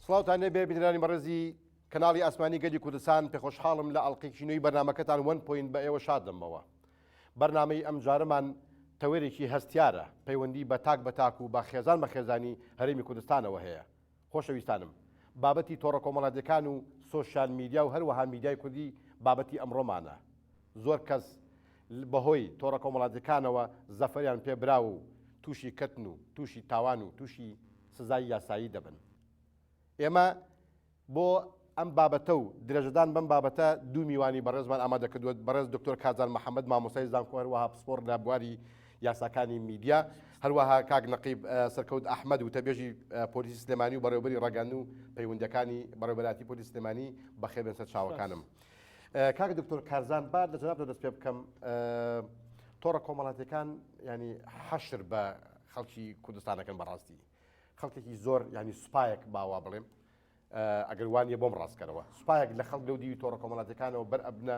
سڵاوتان لێبێ بینەرانی بەڕێزی کەناڵی ئاسمانی گەلی کوردستان پێخۆشحاڵم لە ئەڵقەیەکی نوێی بەرنامەکەتان وەن پۆینت بە ئێوە شاد دەمەوە بەرنامەی ئەمجارەمان تەوەرێکی هەستیارە پەیوەندی بە تاک بە تاک و بە خێزان بە خێزانی هەرێمی کوردستانەوە هەیە خۆشەویستانم بابەتی تۆڕە کۆمەڵاتیەکان و سۆشیال میدیا و هەروەها میدیای کوردی بابەتی ئەمڕۆمانە زۆر کەس بەهۆی تۆڕە کۆمەڵاتیەکانەوە زەفەریان پێ براوە و تووشی کەتن و تووشی تاوان و تووشی سزای یاسایی دەبن. ئێمە بۆ ئەم بابەتە و درێژەدان بەم بابەتە دوو میوانی بەڕێزمان ئامادە کردووە، بەڕێز دکتۆر کارزان محەمەد مامۆستای زانکۆ هەروەها پسپۆڕ لە بواری یاساکانی میدیا، هەروەها کاک نەقیب سەرکەوت ئەحمەد وتەبێژی پۆلیسی سلێمانی و بەڕێوەبەری ڕاگەیاندن و پەیوەندییەکانی بەڕێوەبەرایەتی پۆلیسی سلێمانی. بەخێربێن سەر چاوەکانم. کاک دکتۆر کارزان با لە جەنابتەوە دەست پێ بکەم تۆڕە کۆمەڵاتیەکان ینی حەشر بە خەڵکی کوردستانەکەن بەڕاستی خەڵکێکی زۆر ینی سوپایەک باوا بڵێم ئەگەر وانە بۆم ڕاستکەرەوە سوپایەک لە خەڵک لەو دیوی تۆڕە کۆمەڵاتەکانەوە بەر ئەبنە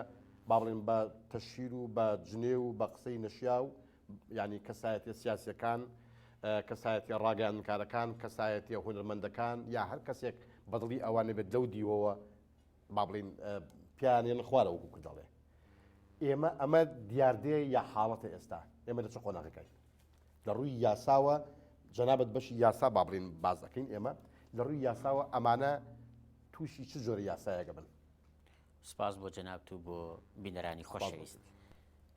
با بڵێن بە تەشیر و بە جنێ و بە قسەی نەشیا و ینی کەسایەتە سیاسەکان کەسایەتە ڕاگەیاندنکارەکان کەسایەتە هونەرمەندەکان یا هەر کەسێک بەدڵی ئەوانە بێت لەو دیوەوە با بڵێین پیانێن خوارەوە وەکو کورد دەڵێ ئێمە ئەمە دیاردەیە یا حاڵەتە ئێستا ئێمە لە چ قۆناغەکەین لە ڕووی یاساوە جەنابەت بەشی یاسا با بڵێین باز دەکەین ئێمە لە ڕووی یاساوە ئەمانە تووشی چ جۆرە یاسایەکە بن سپاس بۆ جەنابت و بۆ بینەرانی خۆشەویست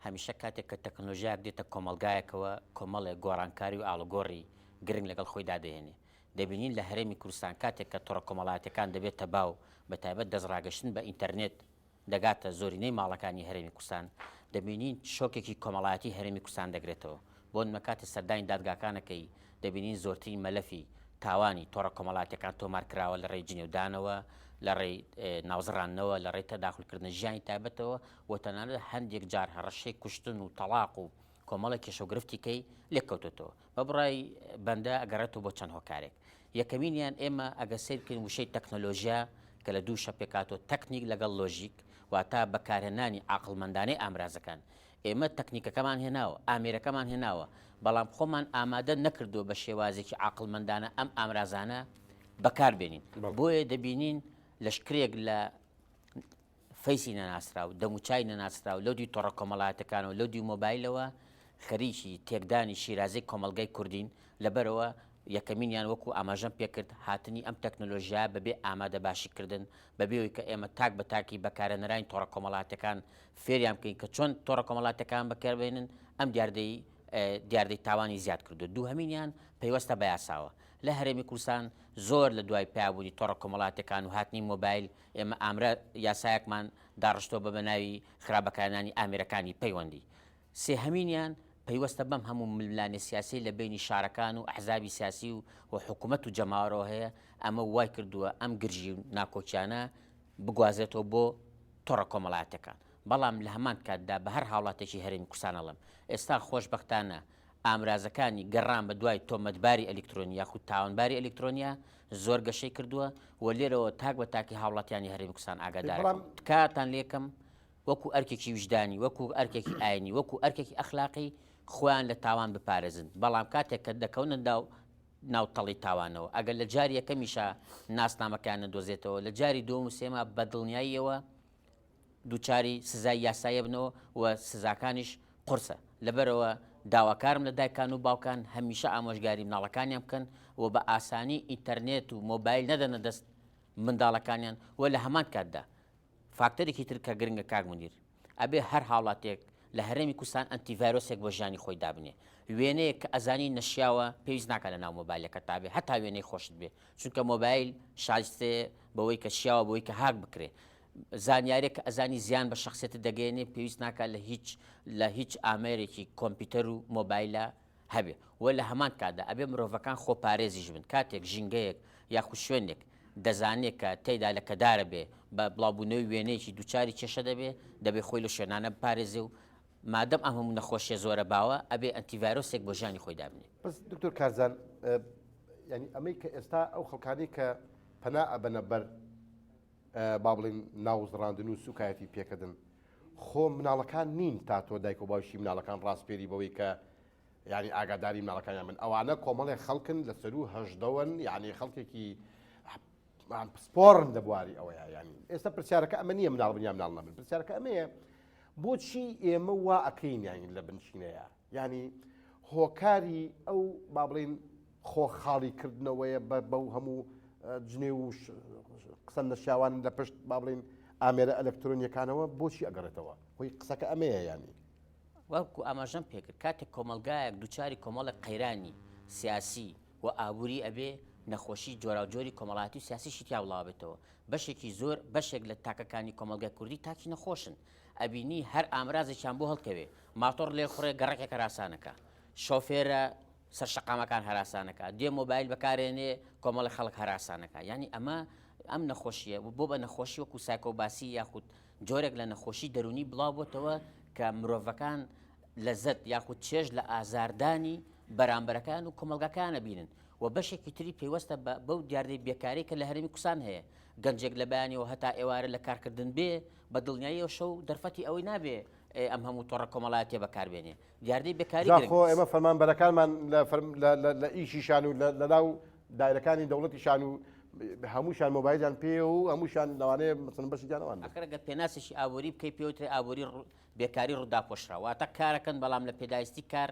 هەمیشە کاتێک کە تەکنۆلۆژیایەک دێتە کۆمەڵگایەکەوە کۆمەڵێک گۆڕانکاری و ئاڵوگۆڕی گرنگ لەگەڵ خۆیدا دەهێنێ دەبینین لە هەرێمی کوردستان کاتێک کە تۆڕە کۆمەڵایەتیەکان دەبێتە باو بە تایبەت دەستڕاگەشتن بە ئینتەرنێت دەگاتە زۆرینەی ماڵەکانی هەرێمی کوردستان دەبینین شۆکێکی کۆمەڵایەتی هەرێمی کوردستان دەگرێتەوە بۆ نمە کاتێ سەردانی دادگاکانەکەی دەبینین زۆرترین مەلەفی تاوانی تۆڕە کۆمەڵاتیەکان تۆمار کراوە لە ڕێی جنێودانەوە لە ڕێی ناوزڕاندنەوە لە ڕێی تەداخلکردنە ژیانی تایبەتەوە و تەنانەت هەندێک جار هەڕەشەی کوشتن و تەڵاق و کۆمەڵێک کێشە و گرفتی کەی لێکەوتۆتەوە. بە بڕای بەندە ئەگەڕێتەوە بۆ چەند هۆکارێک. یەکەمینیان ئێمە ئەگەر سەیر بکەین وشەی تەکنەلۆژیا کە لە دوو وشە پێکهاتووە تەکنیک لەگەڵ لۆژیک واتە بەکارهێنانی عاقڵمەندانەی ئامرازەکان. ئێمە تەکنیکەکەمان هێناوە، ئامێرەکەمان هێناوە، بەڵام خۆمان ئامادە نەکردووە بە شێوازێکی عاقڵمەندانە ئەم ئامرازانە بەکار بێنین. بۆیە دەبینین لەشکرێک لە فەیسی نەناسراو، دەموچای نەناسراو لەو دیو تۆڕە کۆمەڵایەتەکانەوە، لەو دیو مۆبایلەوە خەریکی تێکدانی شیرازەی کۆمەڵگای کوردین، لەبەرئەوە یەکەمینیان وەکو ئاماژەم پێکرد هاتنی ئەم تەکنۆلۆژیایە بەبێ ئامادەباشی کردن، بەبێ ئەوەی کە ئێمە تاک بە تاکی بەکارهێنەرانی تۆڕە کۆمەڵاتیەکان فێریان بکەین کە چۆن تۆڕە کۆمەڵاتیەکان بەکاربهێنن، ئەم دیاردەی دیاردەی تاوانی زیاد کردووە. دووهەمینیان پەیوەستە بە یاساوە. لە هەرێمی کوردستان زۆر لە دوای پەیابوونی تۆڕە کۆمەڵاتیەکان و هاتنی مۆبایل ئێمە ئامرە یاسایەکمان داڕشتووە بە بەناوی خراپ بەکارهێنانی ئامێرەکانی پەیوەندی. سێهەمینیان پەیوەستە بەم هەموو ململانێ سیاسیەی لە بەینی شارەکان و ئەحزابی سیاسی و و حکومەت و جەماوەرەوە هەیە، ئەمە وای کردووە ئەم گرژی و ناکۆکیانە بگوازرێتەوە بۆ تۆڕە کۆمەڵایەتیەکان. بەڵام لە هەمان کاتدا بە هەر هاوڵاتیەکی هەرێمی کوردستان ئەڵێم ئێستا خۆشبەختانە ئامرازەکانی گەڕان بە دوای تۆمەتباری ئەلیکترۆنی یاخود تاوانباری ئەلیکترۆنیە زۆر گەشەی کردووە و لێرەوە تاک بە تاکی هاوڵاتیانی هەرێمی کوردستان ئاگادارەکەم تکاتان لێکەم وەکو ئەرکێکی ویژدانی وەکو ئەرکێکی ئاینی وەکو ئەرکێکی ئەخلاقی خۆیان لە تاوان بپارێزن بەڵام کاتێک کە دەکەونە داو ناو تەڵی تاوانەوە ئەگەر لە جاری یەکەمیشا ناسنامەکەیان نەدۆزێتەوە لە جاری دووەم و سێما بە دڵنیاییەوە دووچاری سزای یاسایی ئەبنەوە و سزاکانیش قورسە لەبەرئەوە داواکارم لە دایکان و باوکان هەمیشە ئامۆژگاری مناڵەکانیان بکەن و بە ئاسانی ئینتەرنێت و مۆبایل نەدەنە دەست منداڵەکانیان و لە هەمان کاتدا فاکتەرێکی تر کە گرنگە کاک منیر ئەبێ هەر هاوڵاتێک لە هەرێمی کوردستان ئەنتی ڤایرۆسێک بۆ ژیانی خۆی دابنێ وێنەیەک کە ئەزانی نەشیاوە پێویست ناکە لە ناو مۆبایلەکەتا بێ هەتا وێنەی خۆشت بێ چونکە مۆبایل شایستەیە بەوەی کە شیاوە بۆی کە هاک بکرێ زانیارێک کە ئەزانی زیان بە شەخسیەتت دەگەیەنێ پێویست ناکات لە هیچ لە هیچ ئامێرێکی کۆمپیوتەر و مۆبایلە هەبێ و لە هەمان کاتدا ئەبێ مرۆڤەکان خۆپارێزیش بن کاتێک ژینگەیەک یاخود شوێنێک دەزانێ کە تێیدا لەکەدارە بێ بە بڵاوبوونەوەی وێنەیەکی دووچاری کێشە دەبێ دەبێ خۆی لە شوێنانە بپارێزێ و مادەم ئەم هەموو نەخۆشیە زۆرە باوە ئەبێ ئەنتیڤایرۆسێک بۆ ژیانی خۆی دابنێ. بەس دکتۆر کارزان یانی ئەمەی کە ئێستا ئەو خەڵکانەی کە پەنا ئەبەنە بەر با بڵێین ناوزڕاندن و سوکایەتی پێکردن خۆ مناڵەکان نین تا تۆ دایک و باوکی مناڵەکان ڕاسپێری بەوەی کە یعنی ئاگاداری مناڵەکانیان بن ئەوانە کۆمەڵێک خەڵکن لە سەرو هەژدەوەن یعنی خەڵکێکی. پسپۆڕن لە بواری ئەوەیە ینی ئێستا پرسیارەکە ئەمە نییە مناڵ بن یا مناڵ نەبن پرسیارەکە ئەمەیە بۆچی ئێمە وا ئەکەین یانی لە بنچینەیە ینی هۆکاری ئەو با بڵین خۆ خاڵی کردنەوەیە بە بەو هەموو جنێ و قسە نەشیاوان لە پشت با بڵین ئامێرە ئەلکترۆنیەکانەوە بۆچی ئەگەڕێتەوە خۆی قسەکە ئەمەیە ینی وەکو ئاماژەم پێکرد کاتێک کۆمەلگایەک دووچاری کۆمەڵێک قەیرانی سیاسی و ئابووری ئەبێ نەخۆشی جۆراوجۆری کۆمەڵایەتی و سیاسیشی تیا بڵاوبێتەوە بەشێکی زۆر بەشێک لە تاکەکانی کۆمەڵگای کوردی تاکی نەخۆشن ئەبینی هەر ئامرازێکیان بۆ هەڵکەوێ ماتۆڕ لێ خوڕێ گەڕەکێک هەراسانەکە شۆفێرە سەر شەقامەکان هەراسانەکە دێ مۆبایل بەکارێنێ کۆمەڵی خەڵک هەراسانەکە یعنی ئەمە ئەم نەخۆشیە بۆ بە نەخۆشی وەکو سایکۆباسی یاخود جۆرێک لە نەخۆشی دەرونی بڵاو بۆتەوە کە مرۆڤەکان لەزەت یاخود چێژ لە ئازاردانی بەرامبەرەکان و کۆمەڵگاکان ئەبینن و بەشێکی تری پەیوەستە بە بەو دیاردەی بێکاری کە لە هەرێمی کوردستان هەیە گەنجێک لە بەیانیەوە هەتا ئێوارە لە کارکردن بێ بە دڵنیاییەوە شەو دەرفەتی ئەوەی نابێ ئەم هەموو تۆڕە کۆمەڵایەتیە بەکاربێنێ دیاردەی بێکاری جا خۆ ئێمە فەرمانبەرەکانمان لە ئیشیشان و لەناو دایرەکانی دەوڵەتیشان و هەمووشان مۆبایلیان پێ و هەمووشان لەوانەیە مەسەلەن بەشێکیان ئەوان بن. ئەگەر پێناسێکی ئابووری بکەی پێوترێ ئابووری بێکاری ڕووداپۆشراو واتە کارەکەن بەڵام لە پێداویستی کار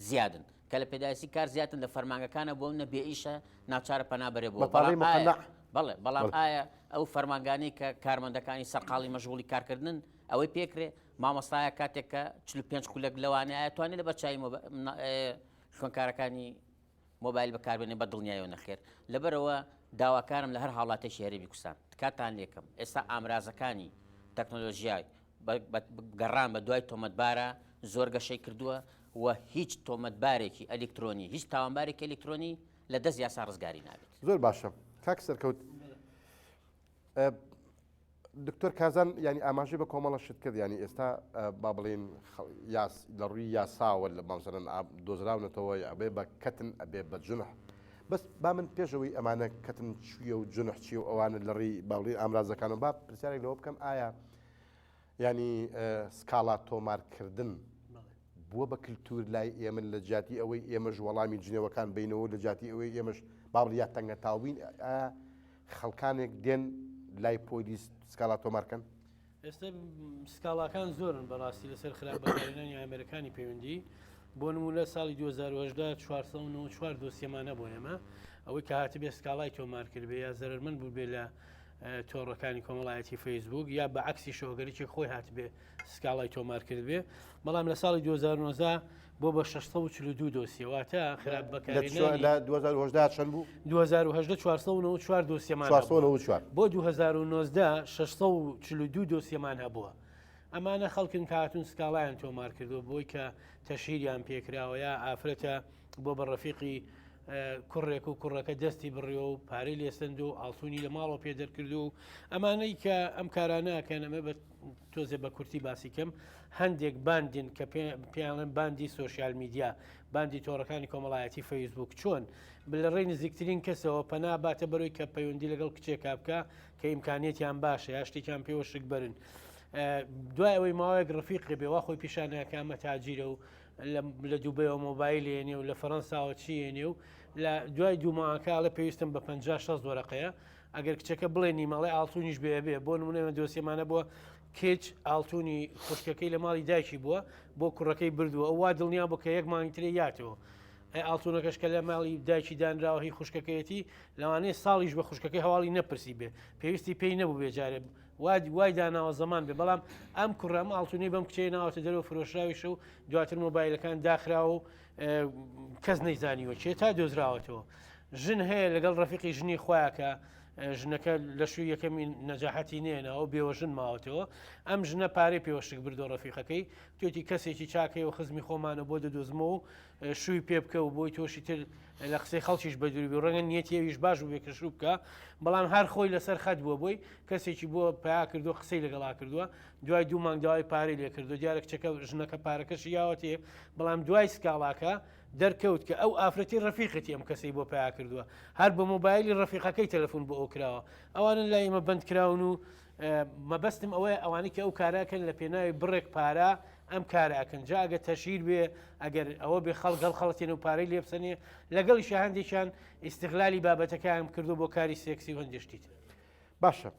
زیادن کە لە پێداویستی کار زیاتن لە فەرمانگەکانە بۆ منە بێ ئیشە ناچارە پەنا بەرێ بۆ بەڵام ئایا بەڵێ بەڵام ئایا ئەو فەرمانگانەی کە کارمەندەکانی سەرقاڵی مەشغوڵی کارکردنن ئەوەی پێکرێ مامۆستایە کاتێک کە 45 خولەک لەوانەیە ئایا توانێت لە بەرچوی خوێندکارەکانی مۆبایل بەکاربێنێ بە دڵنیایەوە نەخێر لەبەرەوە داواکارم لە هەر هاوڵاتێکی هەرێمی کوردستان تکاتان لێکم ئێستا ئامرازەکانی تەکنۆلۆژیای گەڕان بە دوای تۆمەتبارە زۆر گەشەی کردووە و هیچ تۆمەتبارێکی ئەلیکترۆنی هیچ تاوانبارێکی ئەلیکترۆنی لە دەست یاسا ڕزگاری نابێت. زۆر باشە کاک سەرکەوت دکتۆر کارزان ینی ئاماژەی بە کۆمەڵە شت کرد ینی ئێستا با بڵێن یاس لە ڕووی یاساوە لە مامزەرن دۆزراونەتەوە ئەبێ بە کەتن ئەبێ بە جنح بەس با من پێشەوەی ئەمانە کەتن چیە و جنح چیە و ئەوانە لە ڕێی باڵی ئامرازەکانەوە با پرسیارێک لەوە بکەم ئایا ینی سکاڵا تۆمارکردن بووە بە کللتور لای ئێمە لە جیاتی ئەوەی ئێمەش وەڵامی جنێوەکان بینەوە لە جیاتی ئەوەی ئێمەش باڵ یا تەنگە تاوبین خەڵکانێک دێن لای پۆلیس سکاڵا تۆمار کەن؟ ئێستا سکاڵاکان زۆرن بەڕاستی لەسەر خراپ بەکارهێنانی ئامێرەکانی پەیوەندی بۆ نمونە ساڵی 2018 494 دۆسیەمان هەبوو ئێمە ئەوەی کە هاتبێ سکاڵای تۆمار کردبێ یا زەرەرمەند بووبێ لە تۆڕەکانی کۆمەڵایەتی فەیسبوک یا بە عەکسی شۆگەرێکی خۆی هاتبێ سکاڵای تۆمار کردبێ بەڵام لە ساڵی 2019 بۆ بە 642 دۆسیە واتە خراپ بەکارهێنانی لە 2018 چەند بوو؟ 2018 494 دۆسیەمان 494 بۆ 2019 642 دۆسیەمان هەبووە ئەمانە خەڵکن کە هاتوون سکاڵایان تۆمار کردو بۆی کە تەشهیریان پێکراوە یا ئافرەتە بۆ بە ڕەفیقی کوڕێک و کوڕەکە دەستی بڕیەوە و پارەی لێسەند و ئاڵتونی لە ماڵەوە پێ دەرکرد و ئەمانەی کە ئەم کارانەکەن ئەمە بە تۆزێ بە کورتی باسی کەم هەندێک باندن کە پێیانڵێن باندی سۆشیال میدیا باندی تۆڕەکانی کۆمەڵایەتی فەیسبوک چۆن لە ڕێی نزیکترین کەسەوە پەنا باتە بەرەوەی کە پەیوەندی لەگەڵ کچێکا بکە کە ئیمکانیەتیان باشە یا شتێکیان پێوە شک بەرن دوای ئەوەی ماوەیەک ڕفیقی بێ وا خۆی پیشانەکە ئەمە تاجیرە و لە دوبەیەوە مۆبایل ێنێ و لە فەرەنساوە چی ێنێ و لە دوای دوو مانگەکە ئەڵێ پێویستم بە 50 60 وەرەقەیە ئەگەر کچەکە بڵێ نیمەڵێ ئاڵتونیش بێ بێ بۆ نمونە ئێمە دۆسیەمانە بووە کچ ئاڵتونی خوشکەکەی لە ماڵی دایکی بووە بۆ کوڕەکەی بردووە ئەو وا دڵنیا بوو کە یەک مانگی ترێ یاتەوە ئەی ئاڵتونەکەش کە لە ماڵی دایکی دانراوە هی خوشکەکەیەتی لەوانەیە ساڵیش بە خوشکەکەی هەواڵی نەپرسی بێ پێویستی پێی نەبوو بێ جارێ وای داناوە زەمان بێ بەڵام ئەم کوڕە ئەم ئاڵتونەی بەم کچەی ناوەتە دەرەوە فرۆشراویشە و دواتر مۆبایلەکان داخراوە و کەس نەیزانیوە چێ تا دۆزراوەتەوە ژن هەیە لەگەڵ ڕەفیقی ژنی خۆیان کە ژنەکە لە شووی یەکەمی نەجاحەتی نێناوە بێوە ژن ماوەتەوە ئەم ژنە پارەی پێوەشک بردۆ ڕەفیقەکەی توێتی کەسێکی چاکەیە و خزمی خۆمانە بۆ دەدۆزمەوە و شووی پێ بکە و بۆی تۆشی تر لە قسەی خەڵکیش بە دووربی ڕەنگە نیەتی ئەویش باش بوو کە شوو بکە بەڵام هەر خۆی لەسەر خەت بووە بۆی کەسێکی بۆ پیا کردو قسەی لەگەڵا کردووە دوای دوو مانگ داوای پارەی لێ کردو دیارە کچەکە ژنەکە پارەکەشی یاوەتێ بەڵام دوای سکاڵاکە دەرکەوت کە ئەو ئافرەتی ڕەفیقەتی ئەم کەسەی بۆ پیا کردووە هەر بە مۆبایلی ڕەفیقەکەی تەلەفۆن بۆ ئەو کراوە ئەوانن لای ئێمە بەند کراون و مەبەستم ئەوەیە ئەوانەی کە ئەو کارەکەن لە پێناوی بڕێک پارە ئەم کارە ئەکەن جا ئەگەر تەشهیر بێ ئەگەر ئەوە بێ خەڵک هەڵخەڵەتێن و پارەی لێ بسەنێ لەگەڵیشا هەندێکیان ئیستغلالی بابەتەکەیان کردو بۆ کاری سێکسی و هەندێک شتی تر. باشە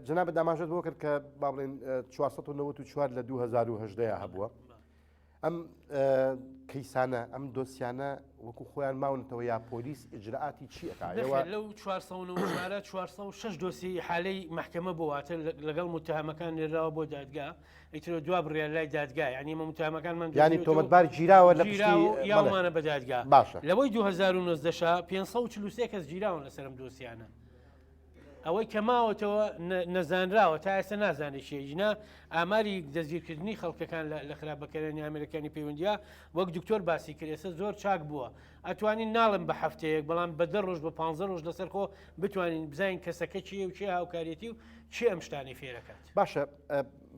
جەنابت ئاماژەت بۆ کرد کە با بڵێن 494 لە 2010 هەبووە ئەم کەیسانە ئەم دۆسیانە وەکو خۆیان ماونەتەوە یا پۆلیس ئیجرائاتی چی ئەکا ئێوە لەو 494 406 دۆسی حالەی محکمە بۆ واتە لەگەڵ متهمەکان نێراوە بۆ دادگا ئیتر دوا بڕیار لای دادگا یعنی ئێمە متهمەکانمان ینی تۆمەتبار گیراوە لە پشتی یاومانە بە دادگا باشە لەوەی 2019 شا 543 کەس گیراون لەسەرم دۆسیانە ئەوەی کە ماوەتەوە نەزانراوە تا ئێستا نازانێت چیە ژنا ئاماری دەستگیرکردنی خەڵکەکان لە خراپ بەکارهێنانی ئامێرەکانی پەیوەندیە وەک دکتۆر باسی کرد ئێستا زۆر چاک بووە ئەتوانین ناڵم بە هەفتەیەک بەڵام بە دە ڕۆژ بە پ ڕۆژ لەسەر خۆ بتوانین بزانین کەسەکە چیە و چێ هاوکارێتی و چێ ئەم شتانی فێرەکات باشە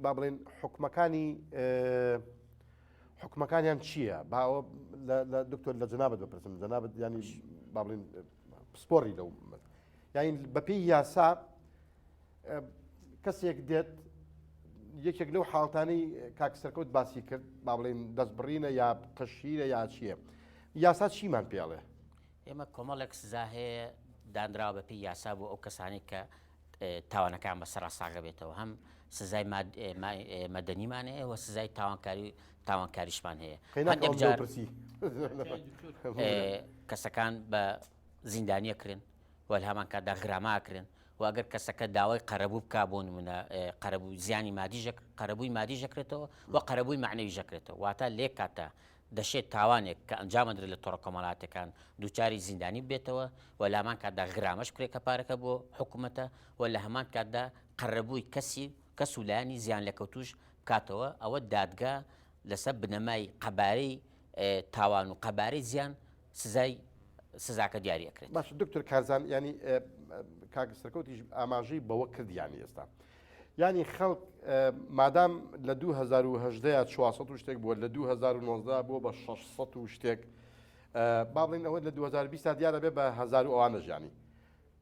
با بڵێن حکومەکانی حکومەکانیان چییە باوە لە دکتۆر لە جەنابەت بپرسم جەنابەت ینی با بڵێن پسپۆڕی لەو یانی بەپێی یاسا کەسێک دێت یەکێک لەو حاڵتانەی کاک سەرکەوت باسی کرد با بڵێن دەستبڕینە یا تەشهیرە یا چییە یاسا چیمان پێڵێ ئێمە کۆمەڵێک سزا هەیە دانراوە بەپێی یاسا بۆ ئەو کەسانی کە تاوانەکان بە سەرا ساغە بێتەوە هەم سزای مەدەنیمان هەیە و سزای تاوانکاری تاوانکاریشمان هەیە هەندێک جار کەسەکان بە زیندانیە کرێن و لە هەمان کاتدا غرامە ئەکرێن و ئەگەر کەسەکە داوای قەرەبوو بکا بۆ نمونە قەرەبوو زیانی مادیش قەرەبووی مادیش دەکرێتەوە و قەرەبووی معنەویش دەکرێتەوە واتە لێک کاتە دەشێت تاوانێک کە ئەنجامەدرێت لە تۆڕە کۆمەڵاتەکان دووچاری زیندانی بێتەوە و لامان کاتدا غرامەش بکرێت کە پارەکە بۆ حکوومەتە و لە هەمان کاتدا قەرەبووی کەسی کەس و لایەنی زیان لەکەوتوش بکاتەوە ئەوە دادگا لەسەر بنەمای قەبارەی تاوان و قەبارەی زیان سزای سزاکە دیاری ئەکرێت. باشە دکتۆر کارزان ینی کاک سەرکەوتیش ئاماژەی بەوە کرد ینی ئێستا ینی خەڵک مادام لە 2010 400 و شتێک بووە لە 2019 بووە بە 600 و شتێک با بڵین ئەوە لە 2020 دیارە بێ بە هزار و ئەوانە ژیانی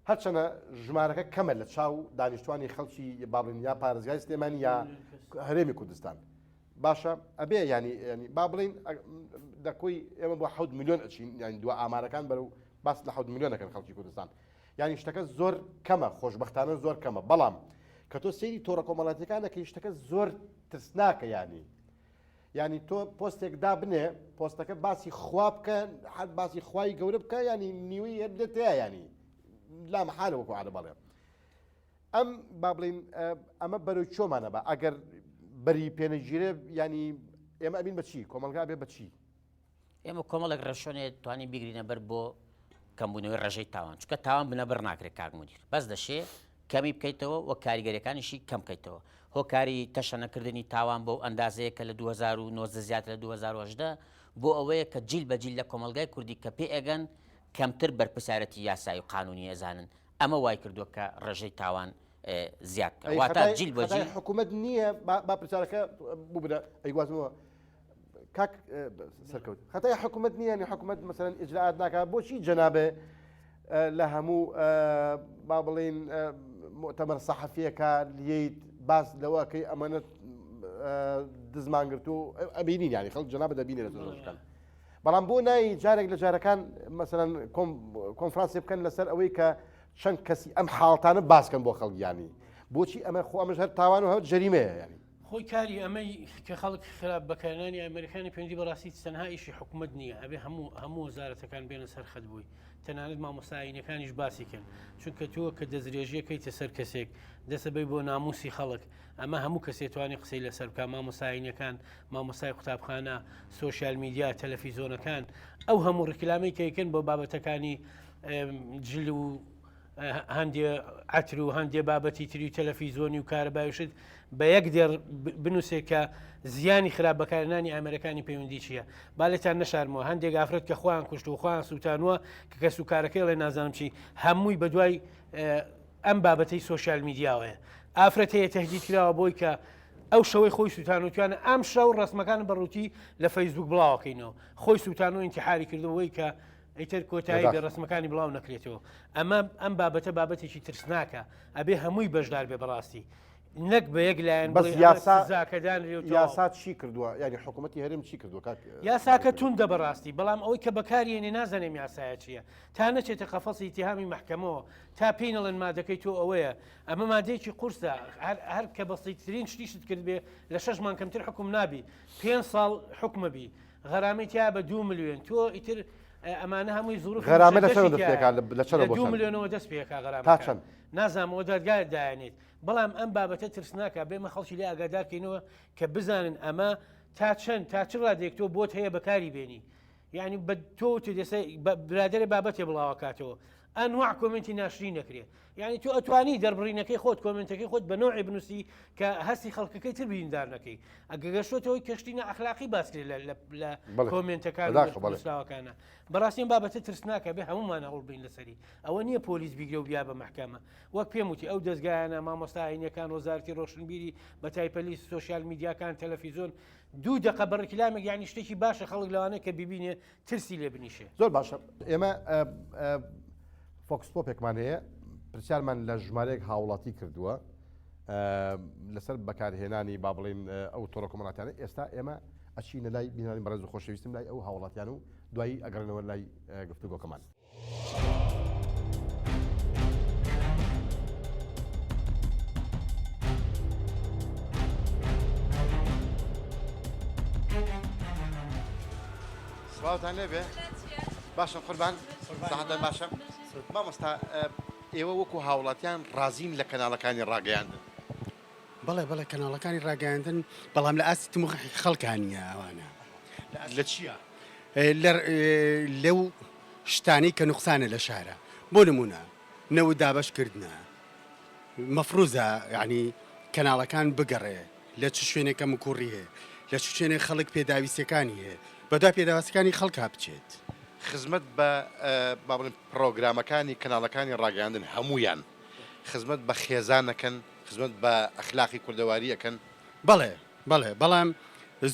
هەرچەنە ژمارەکە کەمە لە چاو دانیشتوانی خەڵکی با بڵێین یا پارێزگای سلێمانی یا هەرێمی کوردستان باشە ئەبێ ینی ینی با بڵین دەکۆی ئێمە بۆ حەوت میلیۆن ئەچین یانی دو ئامارەکان بەرەو باس لە حەوت میلیۆن دەکەن خەڵکی کوردستان یانی شتەکە زۆر کەمە خۆشببختانە زۆر کەمە بەڵام کە تۆ سەیری تۆڕە کۆمەڵاتیەکان دەکەی شتەکە زۆر ترسناکە ینی یانی تۆ پۆستێک دابنێ پۆستەکە باسی خوا بکە هەر باسی خوای گەورە بکە ینی نیوەی هەر دێتەیە ینی لا محالە وەکو عادە بەڵێ ئەم با بڵین ئەمە بەرەو چۆمانە بە ئەگەر بەری پێنەگیرێ ینی ئێمە ئەبین بەچی کۆمەلگا بێ بەچی ئێمە کۆمەڵێک ڕێشۆنێ توانی بیگرینە بەر بۆ کەمبوونەوەی ڕێژەی تاوان چونکە تاوان بنەبڕ ناکرێت کاک مدیر بەس دەشێ کەمی بکەیتەوە و کاریگەریەکانیشی کەم بکەیتەوە هۆکاری تەشەنەکردنی تاوان بەو ئەندازەیە کە لە 2019 زیاتر لە 2018 بۆ ئەوەیە کە جیل بە جیل لە کۆمەلگای کوردی کە پێ ئەگەن کەمتر بەرپرسیارەتی یاسایی و قانونی ئەزانن ئەمە وای کردووە کە ڕێژەی تاوان زیاد بکە واتە جیل بە جیل حکوومەت نییە با پرسیارەکە ببرە ئەیگوازمەوە کاک سەرکەوت خەتای حکوومەت نییە ینی حکوومەت مەسەرەن ئیجرائات ناکات بۆچی جەنابێ لە هەموو با بڵین مؤتەمەر سەحەفیەکە لیت باس لەوەکەی ئەمەنە دزمان گرتو ئەبینین ینی خەڵک جەنابە دەبینێت لە ڕۆژەکان بەڵام بۆ نای جارێک لە جارەکان مەسەرەن کۆنفرانسی بکەن لەسەر ئەوەی کە چەند کەسی ئەم حاڵتانە باسکەن بۆ خەڵگیانی بۆچی ئەمە خۆ ئەمەش هەر تاوان و هەر جەریمەیە ینی خۆی کاری ئەمەی کە خەڵک خراپ بەکارهێنانی ئامێرەکانی پەیوەندی بەڕاستی تەنها ئیشی حکومەت نییە ئەبێ هەموو هەموو وەزارەتەکان بێنە سەر خەت بووی تەنانەت مامۆستا ئایینەکانیش باسی کەن چونکە تۆ کە دەستدرێژیەکەیتە سەر کەسێک دەسەبەی بۆ ناموسی خەڵک ئەمە هەموو کەسێ توانی قسەی لەسەر بکە مامۆستا ئایینەکان مامۆستای قوتابخانە سۆشیال میدیا تەلەفیزۆنەکان ئەو هەموو ڕیکلامەی کەیکن بۆ بابەتەکانی جل و هەندێ عەتر و هەندێ بابەتی تری و تەلەفیزۆنی و کارەبای و شت بە یەک دێڕ بنووسێ کە زیانی خراپ بەکارهێنانی ئامێرەکانی پەیوەندی چییە با لێتان نەشارمەوە هەندێک ئافرەت کە خۆیان کوشت و خۆیان سووتانوە کە کەس و کارەکەی ڵێ نازانم چی هەمووی بە دوای ئەم بابەتەی سۆشیال میدیاوەیە ئافرەت هەیە تهدید کراوە بۆی کە ئەو شەوەی خۆی سووتانوتیانە ئەم شەو ڕسمەکان بەڕووتی لە فەیسبوک بڵاوەکەینەوە خۆی سووتان و ئینتحاری کردەوەی کە ئیتر کۆتایی بێ ڕسمەکانی بڵاو نەکرێتەوە ئەمە ئەم بابەتە بابەتێکی ترسناکە ئەبێ هەمووی بەشدار بێ بەڕاستی. نەک بە یەک لایەن بەس بڵێی ئەمە یاسا سزاکە دانرێ و تەواو. یاسا چی کردووە یانی حکوومەتی هەرێم چی کردووە کاک یاساکە توندە بەڕاستی بەڵام ئەوەی کە بەکاریێنێ نازانێم یاسایە چییە تا نەچێتە قەفەسی ئیتیهامی مەحکەمەوە تا پێی نەڵێن مادەکەی تۆ ئەوەیە ئەمە مادەیەکی قورسە هەر هەر کە بەسیترین شتیشت کردبێ لە شەش مانگ کەمتر حوکم نابی پێنج ساڵ حوکمە بی غەرامەی تیا بە دوو ملیۆن تۆ ئیتر ئەمانە هەمووی زروفی غەرامە لە مشەدەشی چەند دەست تیایە پێکا لە چەند لە بۆ دوو چەند ملیۆنەوە دەست پێکا تا غەرامەکان چەند نازانم ئەوە دادگا دایانێت بەڵام ئەم بابەتە ترسناکە بێمە خەڵکی لێ ئاگادار کەینەوە کە بزانن ئەمە تا چەند تا چ ڕادێک تۆ بۆت هەیە بەکاری بێنی یعنی بە تۆ وتت ئێستا برادەرێ بابەتێ بڵاوەکاتەوە ئەنواع کۆمنتی ناشرین نەکرێ یعنی تۆ ئەتوانی دەربڕینەکەی خۆت کۆمنتەکەی خۆت بە نەوعێ بنووسی کە هەستی خەڵکەکەی تر بریندار نەکەی ئەگە گەشتۆتەوەی کەشتی نائەخلاقی باس کرێ لە کۆمنتەکان نووسراوەکانە بەڕاستی ئەم بابەتە ترسناکە بێ هەمومان هەوڵ بین لەسەری ئەوە نییە پۆلیس بیگرە و بیا بە مەحکەمە وەک پێم وتی ئەو دەزگایانە مامۆستا ئاینیەکان وەزارەتی ڕۆشنبیری بە تایپەلی سۆشیال میدیاکان تەلەفیزۆن دوو دەقە بە ڕیکلامێک یانی شتێکی باشە خەڵک لەوانەیە کە بیبینێ ترسی لێ بنیشێ. زۆر باشە ئێمە فۆکس پۆپێکمان هەیە پرسیارمان لە ژمارەیەک هاوڵاتی کردووە لەسەر بەکارهێنانی با بڵین ئەو تۆڕە کۆمەڵاتیانە ئێستا ئێمە ئەچینە لای بینانی بەڕێز و خۆشەویستم لای ئەو هاوڵاتیان و دوایی ئەگەڕێنەوە لای گفتوگۆکەمان. سڵاوتان لێبێ باشم قوربان سەحەتان باشە مامۆستا ئێوە وەکو هاوڵاتیان ڕازین لە کەناڵەکانی ڕاگەیاندن بەڵێ بەڵێ کەناڵەکانی ڕاگەیاندن بەڵام لە ئاستی تموحی خەڵکان نییە ئەوانە لە چییە؟ لەو شتانەی کە نوقسانە لە شارە بۆ نمونە نەوت دابەش کردنە مەفروزە یعنی کەناڵەکان بگەڕێ لە چ شوێنێک کەم و کوڕی هەیە لە چ شوێنێک خەڵک پێداویستەکانی هەیە بەدوا پێداویستەکانی خەڵکا بچێت. خزمەت بە با بڵێین پڕۆگرامەکانی کەناڵەکانی ڕاگەیاندن هەموویان خزمەت بە خێزان ئەکەن خزمەت بە ئەخلاقی کوردەواری ئەکەن؟ بەڵێ بەڵێ بەڵام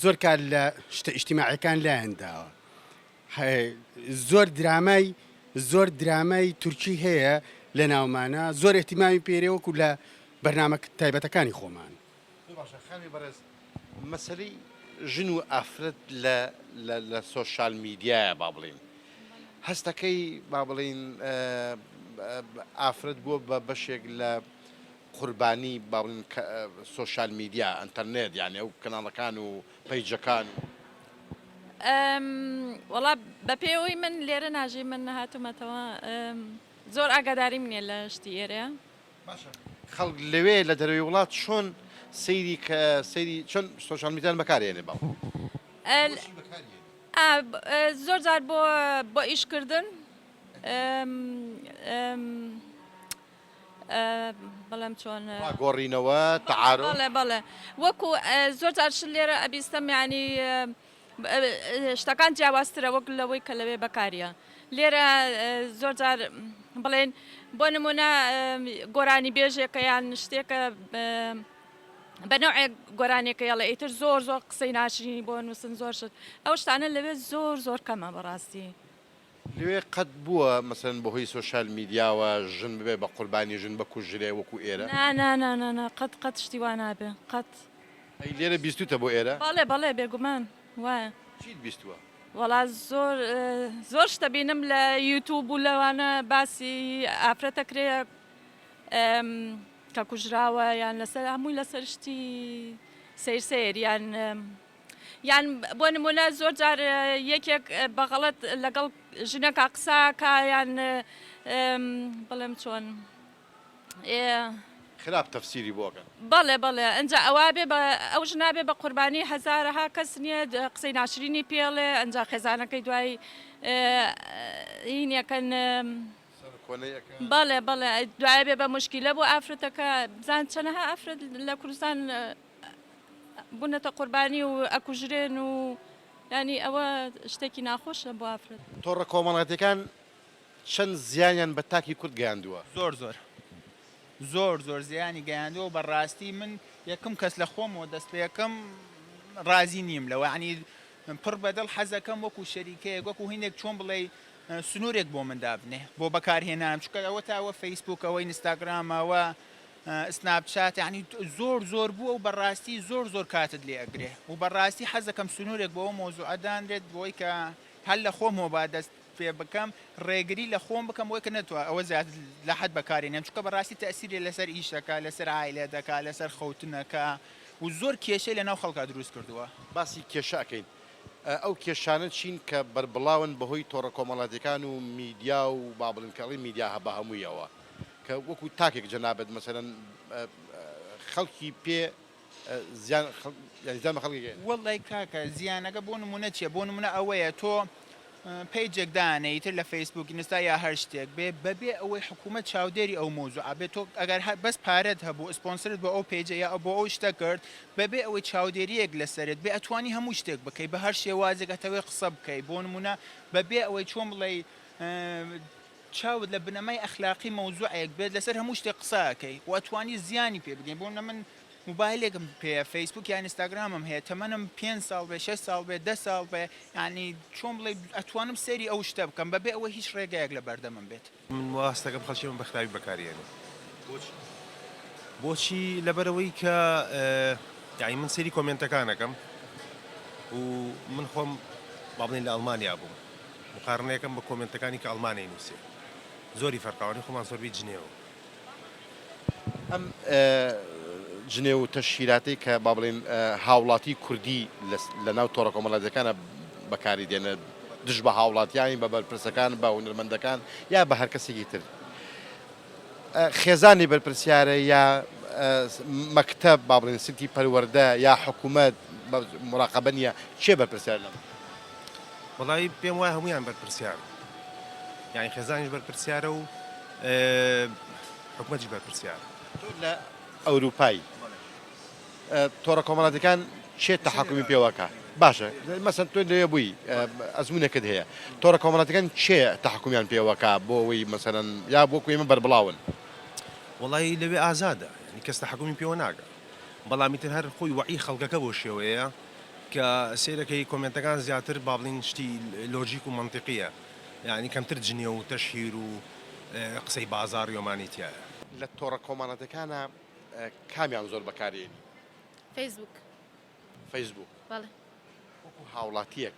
زۆر کار لە شتە ئیجتیماعیەکان لایان داوە زۆر درامای زۆر درامای تورکی هەیە لە ناومانە زۆر احتیمامی پێرێ وەکو لە بەرنامە تایبەتەکانی خۆمان. زۆر باشە خانمی بەڕێز مەسەلەی ژن و ئافرەت لە لە لە سۆشیال میدیایە با بڵێین هەستەکەی با بڵێین ئافرەت بووە بە بەشێک لە قوربانی با بڵێین سۆشیال میدیا ئەنتەرنێت یانی ئەو کەناڵەکان و پەیجەکان و. وەڵا بەپێی ئەوەی من لێرە ناژیم من هاتوومەتەوە زۆر ئاگاداریم نییە لە شتی ئێرەیە. باشە خەڵک لەوێ لە دەرەوەی وڵات چۆن سەیری کە سەیری چۆن سۆشیال میدیان بەکارێنێ باو زۆر جار بۆ بۆ ئیشکردن بەڵێم چۆن گۆڕینەوە تەعارف بەڵێ بەڵێ وەکو زۆر جار شت لێرە ئەبیستم یانی شتەکان جیاوازترە وەک لەوەی کە لەوێ بەکاریە لێرە زۆر جار بڵێن بۆ نمونە گۆرانی بێژێکە یان شتێکە بە نەوعێک گۆرانیەکە یاڵێ ئیتر زۆر زۆر قسەی ناشرینی بۆ نووسن زۆر شت ئەو شتانە لەوێ زۆر زۆر کەمە بەڕاستی. لەوێ قەت بووە مەسەلەن بەهۆی سۆشیال میدیاوە ژن ببێ بە قوربانی ژن بکوژرێ وەکو ئێرە؟ نا نا نا نا نا قەت قەت شتی وا نابێ قەت. ئەی لێرە بیستوتە بۆ ئێرە؟ بەڵێ بەڵێ بێگومان وایە. چیت بیستووە؟ وەڵا زۆر زۆر شتە بینم لە یوتوب و لەوانە باسی ئافرەتە کرێ کە کوژراوە یان لەسەر هەمووی لەسەر شتی سەیر سەیر یان یان بۆ نمونە زۆر جار یەکێک بە غەڵەت لەگەڵ ژنەکە قسە کا یان بڵێم چۆن خراپ تەفسیری بۆ ئەکەن. بەڵێ بەڵێ ئەنجا ئەوە بێ بە ئەو ژنە بێ بە قوربانی هەزارەها کەس نییە قسەی ناشرینی پێڵێ ئەنجا خێزانەکەی دوای هینەکەن بەڵێ بەڵێ دوای بێ بە مشکیلە بۆ ئافرەتەکە بزان چەنەها ئافرەت لە کوردستان بونەتە قوربانی و ئەکوژرێن و یانی ئەوە شتێکی ناخۆشە بۆ ئافرەت. تۆڕە کۆمەڵاتیەکان چەند زیانیان بە تاکی کورد گەیاندووە؟ زۆر زۆر زۆر زۆر زیانی گەیاندووە و بەڕاستی من یەکەم کەس لە خۆمەوە دەست پێکەم ڕازی نیم لەوە یانی پڕ بەدڵ حەزەکەم وەکو شەریکەیەک وەکو هینێک چۆن بڵێی سنوورێک بۆ من دابنێ بۆ بەکارهێنان چونکە ئەوە تا ئەوە فەیسبووک ئەوە ئینستاگرام ئەوە. سناپچات یانی زۆر زۆر بووە و بەڕاستی زۆر زۆر کاتت لێ ئەگرێ و بەڕاستی حەزەکەم سنوورێک بۆ ئەو مەوزوعە دانرێت بۆی کە هەر لە خۆمەوە با دەست پێ بکەم ڕێگری لە خۆم بکەم بۆی کە نەتوان ئەوە زیاتر لە حەد بەکاری نێم چونکە بەڕاستی تەئسیری لەسەر ئیشەکە لەسەر عایلە دەکا لەسەر خەوتنەکە و زۆر کێشەی لەناو خەڵکا دروست کردووە. باسی کێشە ئەکەین ئەو کێشانە چین کە بەربڵاون بەهۆی تۆڕە کۆمەڵاتیەکان و میدیا و با بڵێن کە ئەڵێن میدیا بە هەموویەوە کە وەکو تاکێک جەنابت مەسەلەن خەڵکی پێ زیان یانی زیان بە خەڵکی گەیەنێ. وەڵای کاکە زیانەکە بۆ نمونە چیە بۆ نمونە ئەوەیە تۆ پەیجێک دانێ ئیتر لە فەیسبوک ئینستا یا هەر شتێک بێ بەبێ ئەوەی حکوومەت چاودێری ئەو مەوزوعە بێ تۆ ئەگەر هەر بەس پارەت هەبوو ئسپۆنسرت بۆ ئەو پەیجە یا بۆ ئەو شتە کرد بەبێ ئەوەی چاودێرییەک لەسەرت بێ ئەتوانی هەموو شتێک بکەی بە هەر شێوازێک ئەتەوێ قسە بکەی بۆ نمونە بەبێ ئەوەی چۆن بڵێی چاوت لە بنەمای ئەخلاقی مەوزوعێک بێت لەسەر هەموو شتێک قسە ئەکەی و ئەتوانی زیانی پێ بگەی بۆ نمونە من موبایلێکم پێیە فەیسبوک یان ئینستاگرامم هەیە تەمەنم پێنج ساڵ بێ شەش ساڵ بێ دە ساڵ بێ یانی چۆن بڵێ ئەتوانم سەیری ئەو شتە بکەم بەبێ ئەوەی هیچ ڕێگایەک لە بەردەمم بێت. من وا هەست دەکەم خەڵکی ئێمە بە خراپی بەکاری ئەنێ. بۆچی؟ بۆچی لەبەرئەوەی کە یانی من سەیری کۆمێنتەکان ئەکەم و من خۆم با بڵێین لە ئەڵمانیا بووم مقارنەیەکەم بە کۆمێنتەکانی کە ئەڵمانەی نووسێ زۆری فەرقاوانی خۆمان زۆربەی جنێوە. ئەم جنێو و تەشهیراتەی کە با بڵێین هاوڵاتی کوردی لە ناو تۆڕە کۆمەڵایەتیەکانە بەکاری دێنێت دژ بە هاوڵاتیانی بە بەرپرسەکان بە هونەرمەندەکان یا بە هەر کەسێکی تر خێزانی بەرپرسیارە یا مەکتەب با بڵێن سلکی پەروەردە یا حکوومەت مراقبە نییە کێ بەرپرسیار لەم؟ وەڵی پێم وایە هەمویان بەرپرسیار یانی خێزانیش بەرپرسیارە و حکومەتیش بەرپرسیارە. تۆ لە ئەوروپای تۆڕە کۆمەڵاتیەکان کێ تەحەکومی پێوەکا؟ باشە مەسەن تۆ لەوێ بووی ئەزمونێکت هەیە تۆڕە کۆمەڵاتیەکان کێ تەحەکومیان پێوەکا بۆ ئەوەی مەسەلەن یا وەکو ئێمە بەربڵاون؟ وەڵایی لەوێ ئازادە یانی کەس تەحەکومی پێوە ناکا بەڵام ئیتر هەر خۆی وەعی خەڵکەکە بەو شێوەیەیە کە سەیرەکەی کۆمێنتەکان زیاتر با بڵێین شتی لۆجیک و مەنتیقیە یانی کەمتر جنێو و تەشهیر و قسەی بازاڕی ئەمانەی تیایە. لە تۆڕە کۆمەڵاتیەکانا کامیان زۆر بەکارێنی؟ فەیسبوک. فەیسبوک. بەڵێ. وەکو هاوڵاتیەک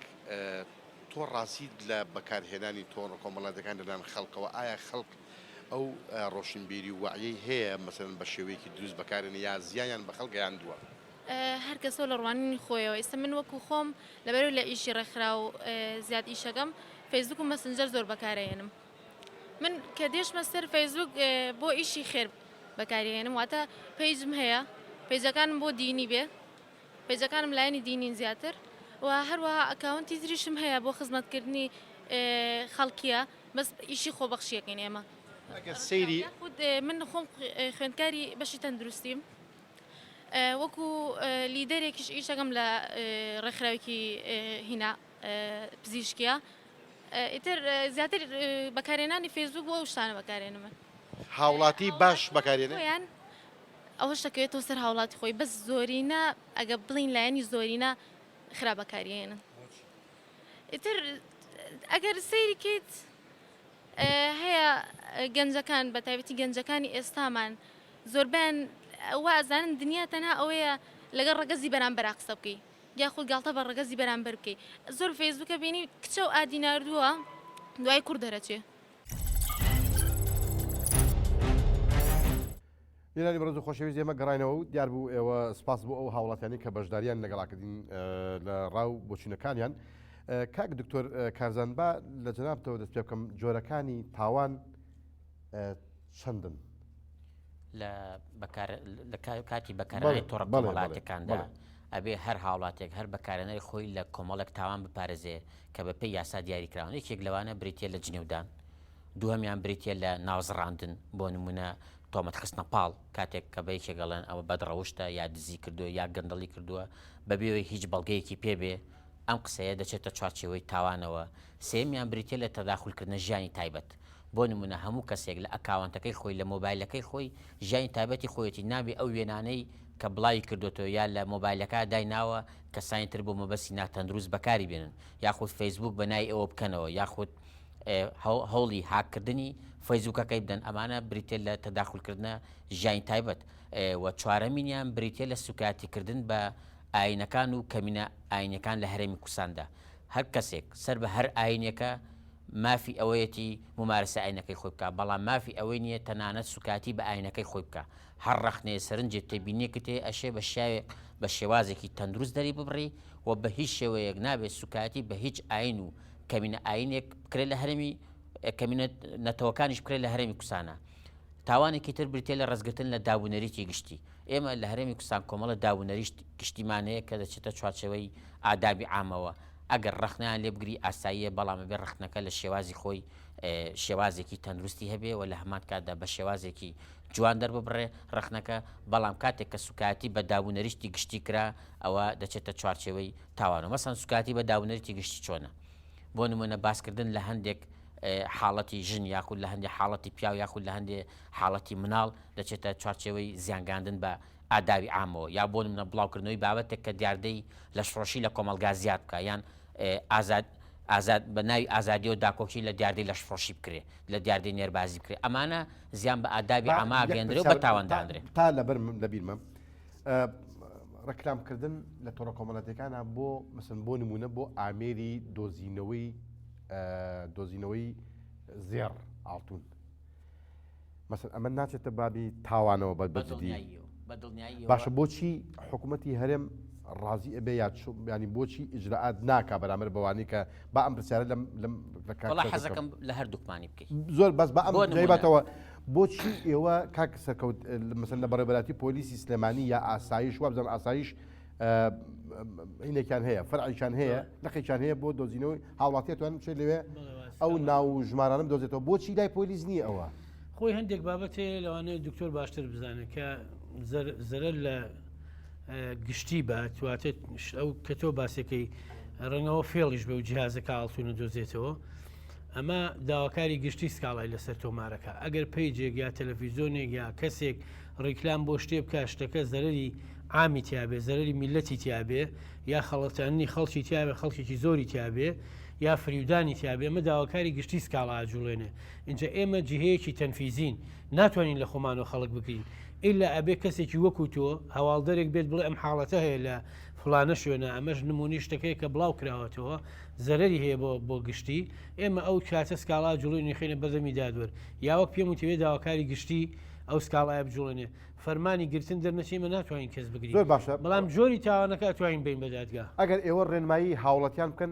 تۆ ڕازیت لە بەکارهێنانی تۆڕە کۆمەڵاتیەکان لەلایەن خەڵکەوە؟ ئایا خەڵک ئەو ڕۆشنبیری و وەعیەی هەیە مەسەلەن بە شێوەیەکی دروست بەکارێنێ یا زیانیان بە خەڵک گەیاندووە؟ هەر کەسەو لە ڕوانینی خۆیەوە ئیستا من وەکو خۆم لەبەرئەوەی لە ئیشی ڕێکخراو زیاد ئیشەکەم فەیسبوک و مەسنجەر زۆر بەکارئەیەنم من کە دێشمە سەر فەیسبوک بۆ ئیشی خێر بەکاریهێنم واتە پەیجم هەیە پەیجەکانم بۆ دینی بێ پەیجەکانم لایەنی دینین زیاتر و هەروەها ئەکاونتی تریشم هەیە بۆ خزمەتکردنی خەڵکیە بەس ئیشی خۆبەخشیەکەین ئێمە ئەگەر سەیری خود من خۆم خوێندکاری بەشی تەندروستیم وەکو لیدەرێکیش ئیشەکەم لە ڕێکخراوێکی هینا پزیشکیە ئیتر زیاتر بەکارهێنانی فەیسبوک بۆ ئەو شتانە بەکارێنم من. هاوڵاتی باش بەکارێنێ؟ خۆیان ئەوەش دەکەوێتەوە سەر هاوڵاتی خۆی بەس زۆرینە ئەگە بڵین لایەنی زۆرینە خراپ بەکاریێنن ئیتر ئەگەر سەیری کەیت هەیە گەنجەکان بە تایبەتی گەنجەکانی ئێستامان زۆربیان وا ئەزانن دنیا تەنها ئەوەیە لەگەڵ ڕەگەزی بەرامبەرا قسە بکەی یاخود گاڵتە بە ڕەگەزی بەرامبەر بکەی زۆر فەیسبوکە بینی کچە و ئادی ناردووە دوای کوڕ دەرەچێ. بینەرانی بەڕێز و خۆشەویست ئێمە گەڕاینەوە و دیار بوو ئێوە سپاس بۆ ئەو هاوڵاتیانی کە بەشداریان لەگەڵا کردین لە ڕاو بۆچوونەکانیان کاک دکتۆر کارزان با لە جەنابتەوە دەست پێ بکەم جۆرەکانی تاوان چەندن؟ لە لە کاتی بەکارهێنانی تۆڕە کۆمەڵایەتیەکاندا ئەبێ هەر هاوڵاتێک هەر بەکارهێنەری خۆی لە کۆمەڵێک تاوان بپارێزێ کە بە پێی یاسا دیاری کراون یەکێک لەوانە بریتە لە جنێودان دووهەمیان بریتە لە ناوزڕاندن بۆ نمونە تۆمەت خستنە پاڵ کاتێک کە بە یەکێک ئەڵێن ئەوە بەدڕەوشتە یا دزی کردووە یا گەندەڵی کردووە بەبێ ئەوەی هیچ بەڵگەیەکی پێ بێ ئەم قسەیە دەچێتە چوارچێوەی تاوانەوە سێیەمیان بریتیە لە تەداخولکردنە ژیانی تایبەت بۆ نمونە هەموو کەسێک لە ئەکاوەنتەکەی خۆی لە مۆبایلەکەی خۆی ژیانی تایبەتی خۆیەتی نابێ ئەو وێنانەی کە بڵاوی کردۆتەوە یا لە مۆبایلەکە دایناوە کەسانی تر بۆ مەبەستی ناتەندروست بەکاری بێنن یاخود فەیسبوک بە ناوی ئەوە بکەنەوە یاخود. هەوڵی هاککردنی فەیسبووکەکەی بدەن، ئەمانە بریتیە لە تەداخولکردنە ژیانی تایبەت و چوارەمینیان بریتیە لە سوکایەتیکردن بە ئایینەکان و کەمینە ئایینیەکان لە هەرێمی کوردستاندا. هەر کەسێک سەر بە هەر ئایینێکە مافی ئەوەیەتی مومارەسەی ئایینەکەی خۆی بکا، بەڵام مافی ئەوەی نییە تەنانەت سوکایەتی بە ئایینەکەی خۆی بکا. هەر ڕەخنەیە سەرنجێ تێبینیەکت هەیە ئەشێ بە شیاوێک بە شێوازێکی تەندروست دەری ببڕی و بە هیچ شێوەیەک نابێت سوکایەتی بە هیچ ئایین و کەمینە ئایینێک بکرێت لە هەرێمی کەمینە نەتەوەکانیش بکرێت لە هەرێمی کوردستانە. تاوانێکی تر بریتیە لە ڕێزگرتن لە دابونەریتی گشتی. ئێمە لە هەرێمی کوردستان کۆمەڵە دابونەریت گشتیمان هەیە کە دەچێتە چوارچێوەی ئادابی عامەوە. ئەگەر ڕەخنەیان لێ بگری ئاساییە، بەڵام ئەبێ ڕەخنەکە لە شێوازی خۆی شێوازێکی تەندروستی هەبێ و لە هەمان کاتدا بە شێوازێکی جوان دەرببڕێ ڕەخنەکە، بەڵام کاتێک کە سوکایەتی بە دابونەریتی گشتی کرا ئەوە دەچێتە چوارچێوەی تاوانەوە. مەسەن سوکایەتی بە دابونەریتی گشتی چۆنە؟ بۆ نمونە باسکردن لە هەندێک حاڵەتی ژن یاخود لە هەندێک حاڵەتی پیاو یاخود لە هەندێک حاڵەتی مناڵ دەچێتە چوارچێوەی زیانگاندن بە ئادابی عامەوە یا بۆ نمونە بڵاوکردنەوەی بابەتێک کە دیاردەی لەشفرۆشی لە کۆمەڵگا زیاد بکە یان ئازاد ئازاد بە ناوی ئازادیەوە داکۆکی لە دیاردەی لەشفرۆشی بکرێ لە دیاردەی نێربازی بکرێ ئەمانە زیان بە ئادابی عاما گەندرێ و بە تاوان دانرێ تا لەبەر لەبیرمە ڕێکلام کردن لە تۆڕە کۆمەڵاتیەکانە بۆ مەسن بۆ نمونە بۆ ئامێری دۆزینەوەی دۆزینەوەی زێڕ ئاڵتون مەسن ئەمە ناچێتە بابی تاوانەوە بە بەجدی باشە بۆچی حکوومەتی هەرێم ڕازی ئەبێ یا ینی بۆچی ئیجرراعات ناکا بەرامبەر بەوانی کە با ئەم پرسیارە لەم لەم حەزەکەم لە هەردووکمانی بکەیت زۆر بەس بە ئەم باتەوە بۆچی ئێوە کاک سەرکەوت مەسەلەن لە بەڕێوەبەرایەتی پۆلیسی سلێمانی یا ئاسایش وابزانم ئاسایش هینێکیان هەیە فەرعێکیان هەیە لقێکیان هەیە بۆ دۆزینەوەی هاوڵاتی توانن بچێت لەوێ ئەو ناو و ژمارانم دۆزێتەوە بۆچی لای پۆلیس نییە ئەوە خۆی هەندێک بابەت هەیە لەوانەیە دکتۆر باشتر بزانێت کە زەرەر لە گشتی بات واتە ئەو کە تۆ باسەکەی ڕەنگەوە فێڵیش بە و جیهازەکە ئاڵتونە دۆزێتەوە ئەمە داواکاری گشتی سکاڵای لەسەر تۆمارەکا ئەگەر پەیجێک یا تەلەفیزۆنێک یا کەسێک ڕیکلام بۆ شتێ بکا شتەکە زەرەری عامی تیابێ زەرەری میلەتی تیابێ یا خەڵەتاندنی خەڵکی تیابێ خەڵکێکی زۆری تیابێ یا فریودانی تیابێ ئەمە داواکاری گشتی سکاڵا ئەجوڵێنێ ئینجا ئێمە جیهەیەکی تەنفیزین ناتوانین لە خۆمانەوە خەڵک بگرین ئیلا ئەبێ کەسێکی وەکو تۆ هەواڵدەرێک بێت بڵێ ئەم حاڵەتە هەیە لە فڵانە شوێنە ئەمەش نمونەی شتەکەیە کە بڵاو کراوەتەوە زەرەری هەیە بۆ بۆ گشتی ئێمە ئەو کاتە سکاڵا جوڵێنی خینە بەردەمی دادوەر یا وەک پێم وتوێ داواکاری گشتی ئەو سکاڵایە بجوڵێنێ فەرمانی گرتن دەرنەچێ ئێمە ناتوانین کەس بگرین زۆر باشە بەڵام جۆری تاوانەکە ئەتوانین بین بە دادگا. ئەگەر ئێوە ڕێنمایی هاوڵاتیان بکەن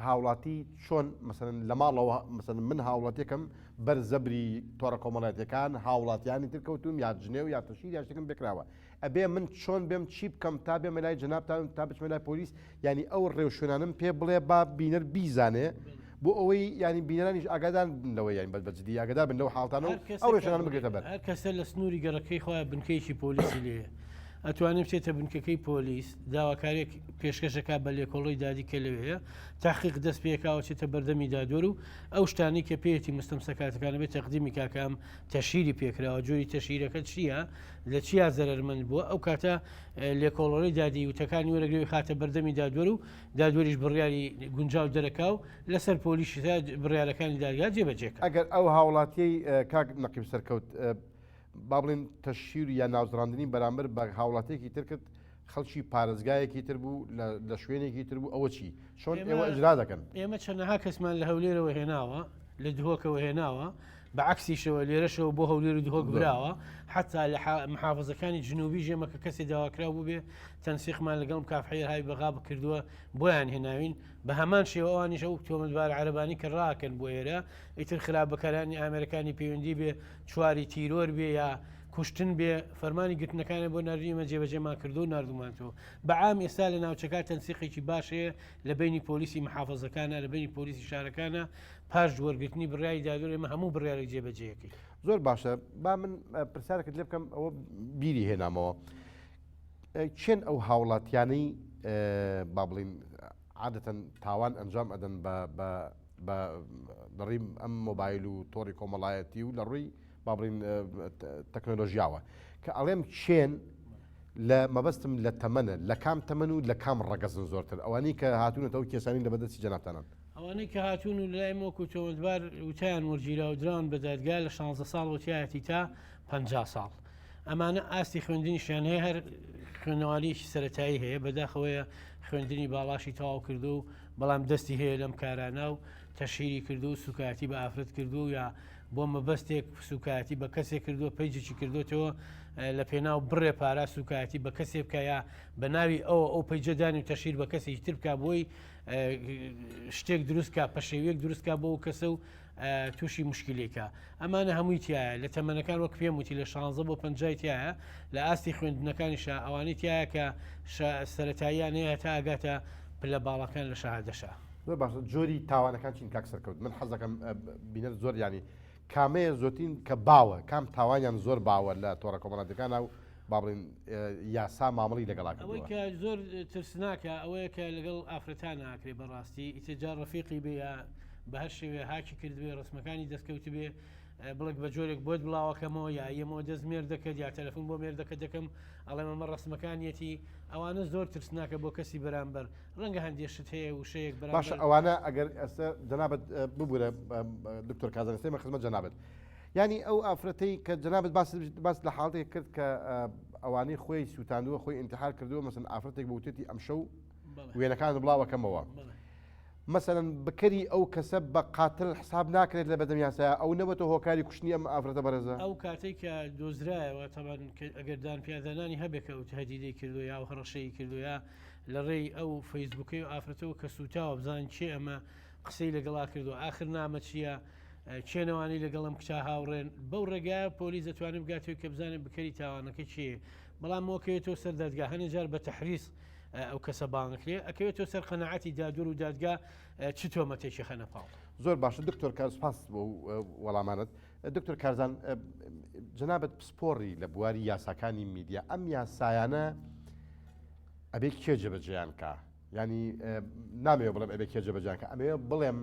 هاوڵاتی چۆن مەسەلەن لە ماڵەوە مەسەلەن من هاوڵاتیەکەم بەر زەبری تۆڕە کۆمەڵاتیەکان هاوڵاتیانی تر کەوتوم یا جنێو یا تەشیر یا شتێکم پێکراوە ئەبێ من چۆن بێم چی بکەم تا بێمە لای جەنابتان تا بچمە لای پۆلیس یانی ئەو ڕێوشوێنانەم پێ بڵێ با بینەر بیزانێ بۆ ئەوەی ینی بینەرانیش ئاگادار بن لەوە یانی بە جدی ئاگادار بن لەو حاڵتانە و ئەو ڕێوشوێنانە بگرێتە بەر. هەر کەسە لە سنووری گەڕەکەی خۆیان بنکەیەکی پۆلیسی لێیە ئەتوانێ بچێتە بنکەکەی پۆلیس داواکاریەک پێشکەشەکە بە لێکۆڵەی دادی کە لەوێ تحقیق دەست پێکاوە چێتە بەردەمی دادوەر و ئەو شتانی کە پێیەتی مستەمسەکاتەکانە بێت تەقدیمی کاکام تەشیری پێکراوە جۆری تەشیرەکە چییە لە چیا زەرەرمەند بووە، ئەو کاتە لێکۆڵەرەی دادی وتەکانی وەرەگرێ و خاتە بەردەمی دادوەر و دادوەریش بڕیاری گونجاو دەرەکا و لەسەر پۆلیس بڕیارەکانی دادگا جێبەجێکا. ئەگەر ئەو هاوڵاتیەی کاک نەقیب سەرکەوت با بڵێن تەشهیر یا ناوزڕاندنی بەرامبەر بە هاوڵاتیەکی تر کرد خەڵکی پارێزگایەکی تر بوو لە شوێنێکی تر بوو ئەوە چی چۆن ئێوە ئیجرا دەکەن؟ ئێمە چەنەها کەسمان لە هەولێرەوە هێناوە لە دهۆکەوە هێناوە بە عەکسیشەوە لێرەشەوە بۆ هەولێر و دهۆک براوە حتا لە محافزەکانی جنوبی ژێمە کە کەسێ داواکراو بووبێ تەنسیقمان لەگەڵ مکافحەی ئیرهابی بەغا بکردووە بۆیان هێناوین بە هەمان شێوە ئەوانیش ئەو تۆمەتبار عەرەبانی کە ڕاکەن بۆ ئێرە ئیتر خراپ بەکارانی ئامێرەکانی پەیوەندی بێ چواری تیرۆر بێ یا کوشتن بێ فەرمانی گرتنەکانی بۆ ناردنی ئێمە جێبەجێمان کردو و ناردومانتەوە بەعام ئێستا لە ناوچەکە تەنسیقێکی باش هەیە لە بینی پۆلیسی محافزەکانە لە بینی پۆلیسی شارەکانە پاش وەرگرتنی بڕیاری دادوەر ئێمە هەموو بڕیارێک جێبەجێ ئەکەین. زۆر باشە با من پرسیارێکت لێ بکەم ئەوە بیری هێنامەوە کێن ئەو هاوڵاتیانەی با بڵین عادەتەن تاوان ئەنجام ئەدەن بە بە لەڕێی ئەم مۆبایل و تۆڕی کۆمەڵایەتی و لە ڕووی با بڵین تەکنۆلۆژیاوە کە ئەڵێم چێن؟ لە مەبەستم لە تەمەنە لە کام تەمەن و لە کام ڕەگەزن زۆرتر ئەوانەی کە هاتوونەتەوە کێسانی لە بەدەستی جەنابتانن؟ ئەوانەی کە هاتوون و لەلای ئێمە وەکو تۆمەتبار وتەیان وەرگیرا و دراون بە دادگا لە شانزە ساڵەوە تیایەتی تا 50 ساڵ ئەمانە ئاستی خوێندنیشیان هەیە هەر خوێندنەواریەکی سەتایی هەیە بەداخەوەیە خوێندنی باڵاشی تەواو کردو و بەڵام دەستی هەیە لەم کارانە و تەشهیری کردو و سوکایەتی بە ئافرەت کردو یا بۆ مەبەستێک سوکایەتی بە کەسێک کردووە پەیجێکی کردوتەوە لە پێناو بڕێ پارە سوکایەتی بە کەسێ بکە یا بە ناوی ئەوە ئەو پەیجەدانی و تەشهیر بە کەسێکی تر بکە بۆی شتێک دروستکە پەشێویەک دروستکە بۆ کەسە و تووشی مشکلێکە ئەمانە هەمووی تایە لە تەمەنەکان وەک پێم وتی لە 16 بۆ 50 تایە لە ئاستی خوێندنەکانیشە ئەوانەی تایە کە سەتاییان هەیە تا ئاگاتە پلە باڵاکان لە شەهادەشە. زۆر باشە جۆری تاوانەکان چین کاک سەرکەوت من حەز دەکەم بینەر زۆر ینی کامەیە زۆرترین کە باوە کام تاوانیان زۆر باوە لە تۆڕە کۆمەڵاتەکانە و با بڵێن یاسا مامەڵی لەگەڵا ئەوەی کە زۆر ترسناکە ئەوەیە کە لەگەڵ ئافرەتان ناکرێ بەڕاستی ئیتر جا ڕەفیقی بێ یا بە هەر شێوێ هاکی کردبێ ڕسمەکانی دەستکەوت بێ بڵک بە جۆرێک بۆت بڵاوەکەمەوە یا یەمەوە دەست مێردەکەت یا تەلەفۆن بۆ مێردەکە دەکەم ئەڵێم ئەمە ڕسمەکانیەتی ئەوانە زۆر ترسناکە بۆ کەسی بەرامبەر ڕەنگە هەندێ شت هەیە وشەیەک بەرامبەر باشە ئەوانە ئەگەر ئێستا جەنابت ببورە دکتۆر کازان ئێستا خزمەت جەنابت یعنی ئەو ئافرەتەی کە جەنابت باس باس لە حاڵتێک کرد کە ئەوانەی خۆی سووتاندووە خۆی ئینتحار کردووە مەسن ئافرەتێک بوتێتی ئەمشەو وێنەکان بڵاوەکەمەوە مەسەلەن بکەری ئەو کەسە بە قاتل حساب ناکرێت لە بەدەم یاسایا ئەو نەبەتە هۆکاری کوشتنی ئەم ئافرەتە بەڕێزە؟ ئەو کاتەی کە دۆزرایەوە تەبعەن ئەگەر دانپیادانانی هەبێ کە ئەو تهدیدەی کردووە یا ئەو هەڕەشەی کردووە یا لە ڕێی ئەو فەیسبووکەی و ئافرەتەوە کە سووتاوە بزانین کێ ئەمە قسەی لەگەڵا کردووە ئاخر نامە چییە کێ نەوانەی لەگەڵ ئەم کچە هاوڕێن بەو ڕێگایە پۆلیس دەتوانێت بگاتەوە کە بزانێت بکەری تاوانەکە کێیە بەڵام مۆکەوێتەوە سەر دادگا هەنێ جار بە تەحریس ئەو کەسە بانگکرێ ئەکەوێتەوە سەر قەناعەتی دادوەر و دادگا چ تۆمەتێکی خەنە پاڵ. زۆر باشە دکتۆر کار سپاس بۆ وەڵامانت دکتۆر کارزان جەنابت پسپۆڕی لە بواری یاساکانی میدیا ئەم یاسایانە ئەبێ کێ جێبەجێیان کا ینی نامەوێ بڵێم ئەبێ کێ جێبەجیان کە ئەمەوێ بڵێم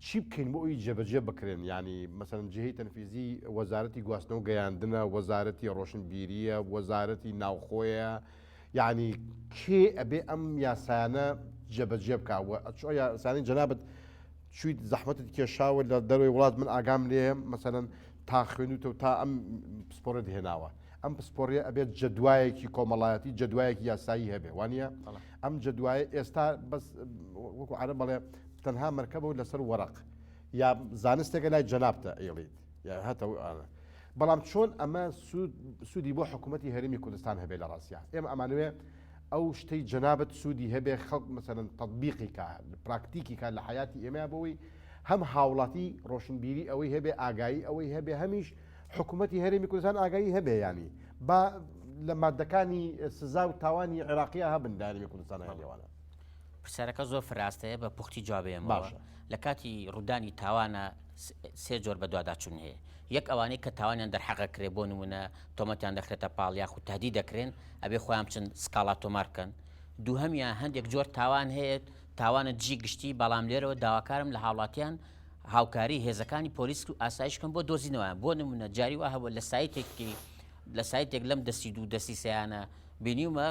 چی بکەین بۆ ئەوی جێبەجێ بکرێن ینی مەسەن جێی تەنفیزی وەزارەتی گواستنەوە گەیاندنە وەزارەتی ڕۆشنبیریە وەزارەتی ناوخۆیە یەعنی کێ ئەبێ ئەم یاسایانە جێبەجێ بکا و چۆ یاسانی جەنابت چویت زەحمەتت کێشاوە لە دەروی وڵات من ئاگام لێ مەسەلەن تا خوێندوتە و تا ئەم پسپۆرت هێناوە ئەم پسپۆریە ئەبێت جەدوایەکی کۆمەڵایەتی جەدوایەکی یاسایی هەبێ وانە ئەم جەدوایە ئێستا بەس وەکو عەرەب بەڵێ تەنها مەرکەبە و لەسەر وەرەق یا زانستێکە لای جەنابتە ئەیڵیت یا هەتە بەڵام چۆن ئەمە سوودی بۆ حکوومەتی هەرێمی کوردستان هەبێ لە ڕاستیا ئێمە ئەمانەوێ ئەو شتەی جەنابت سوودی هەبێ خەڵک مەسەلەن تەتبیقی کا پراکتیکی کا لە حیاتی ئێمە بۆی هەم هاوڵاتی ڕۆشنبیری ئەوەی هەبێ ئاگایی ئەوەی هەبێ هەمیش حکوومەتی هەرێمی کوردستان ئاگایی هەبێ ینی با لە مادەکانی سزا و تاوانی عێراقیە هەبن لە هەرێمی کوردستان هەلێوانە پرسیارەکە زۆر فراستەیە بە پوختی جوابێمەوە باشە لە کاتی ڕوودانی تاوانە سێ جۆر بەدواداچوون هەیە، یەک ئەوانەی کە تاوانیان دەرحەق ئەکرێ بۆ نموونە تۆمەتیان دەخرێتە پاڵ یاخود تەهدید دەکرێن ئەبێ خۆیان بچن سکاڵا تۆمار بکەن، دووهەمیان هەندێک جۆر تاوان هەیە تاوانە دژی گشتی بەڵام لێرەوە داواکارم لە هاوڵاتیان هاوکاری هێزەکانی پۆلیس و ئاسایش بکەن بۆ دۆزینەوەیان بۆ نمونە جاری وا هەبووە لە سایتێکی لە سایتێک لەم دەستی دوو دەستی سیانە بینیومە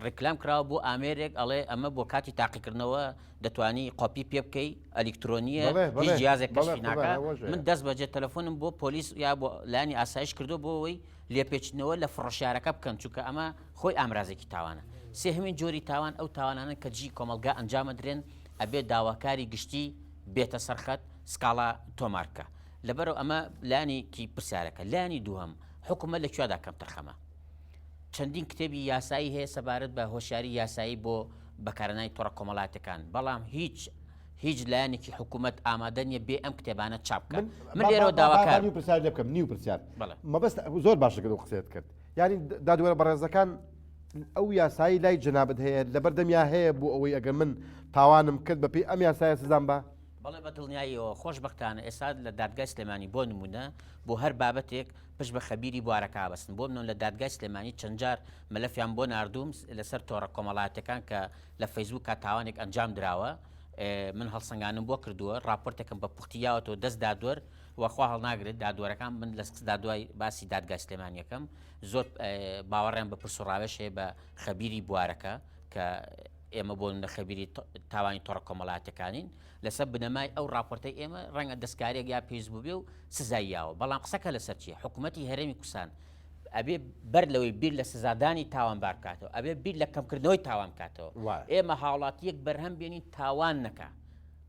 ڕیکلام کراوە بۆ ئامێرێک ئەڵێ ئەمە بۆ کاتی تاقیکردنەوە دەتوانی قۆپی پێ بکەی ئەلیکترۆنیە هیچ جیازێک کەشفی ناکا من دەست بەجێ تەلەفۆنم بۆ پۆلیس یا بۆ لایەنی ئاسایش کردو بۆ ئەوەی لێپێچینەوە لە فڕۆشیارەکە بکەن چونکە ئەمە خۆی ئامرازێکی تاوانە سێهەمین جۆری تاوان ئەو تاوانانە کە دژی کۆمەڵگا ئەنجامەدرێن ئەبێ داواکاری گشتی بێتە سەرخەت سکاڵا تۆمار بکە لەبەرەوە ئەمە لایەنێکی پرسیارەکە لایەنی دووهەم حکومە لە کوێدا کەمتەرخەمە چەندین کتێبی یاسایی هەیە سەبارەت بە هۆشیاری یاسایی بۆ بەکارهێنانی تۆڕە کۆمەڵایەتیەکان، بەڵام هیچ هیچ لایەنێکی حکوومەت ئامادە نییە بێ ئەم کتێبانە چاپ بکات. من لێرەوە داواکارم. نیو پرسیار لێ بکەم نیو پرسیار بەڵێ. مەبەست زۆر باشە کرد ئەو قسەیەت کرد یعنی دادوەرە بەڕێزەکان ئەو یاسایی لای جەنابت هەیە لەبەر دەمیا هەیە بۆ ئەوەی ئەگەر من تاوانم کرد بەپێی ئەم یاسایە سزام بە بەڵێ بە دڵنیاییەوە خۆشبەختانە ئێستا لە دادگای سلێمانی بۆ نمونە بۆ هەر بابەتێک پشت بە خەبیری بوارەکە ئەبەستن بۆ منۆن لە دادگای سلێمانی چەند جار مەلەفیان بۆ ناردووم لەسەر تۆڕە کۆمەڵایەتەکان کە لە فەیسبوک کا تاوانێک ئەنجام دراوە. من هەڵسەنگانم بۆ کردووە راپۆرتێکم بە پوختی یاوەتەوە دەست دادوەر وەخوا هەڵناگرێت دادوەرەکان من لە دادوای باسی دادگای سلێمانیەکەم زۆر باوەڕیان بە پرس و ڕاوێژ هەیە بە خەبیری بوارەکە کە ئێمە بۆ نە خەبیری تاوانی تۆڕە کۆمەڵاتەکانین لەسەر بنەمای ئەو راپۆرتەی ئێمە ڕەنگە دەستکاریەک یا پێویست بووبێ و سزای یاوە بەڵام قسەکە لەسەر چیە حکوومەتی هەرێمی کوردستان ئەبێ بەر لەوەی بیر لە سزادانی تاوانبار بکاتەوە ئەبێ بیر لە کەمکردنەوەی تاوان بکاتەوە ئێمە هاوڵاتیەک بەرهەم بێنین تاوان نەکا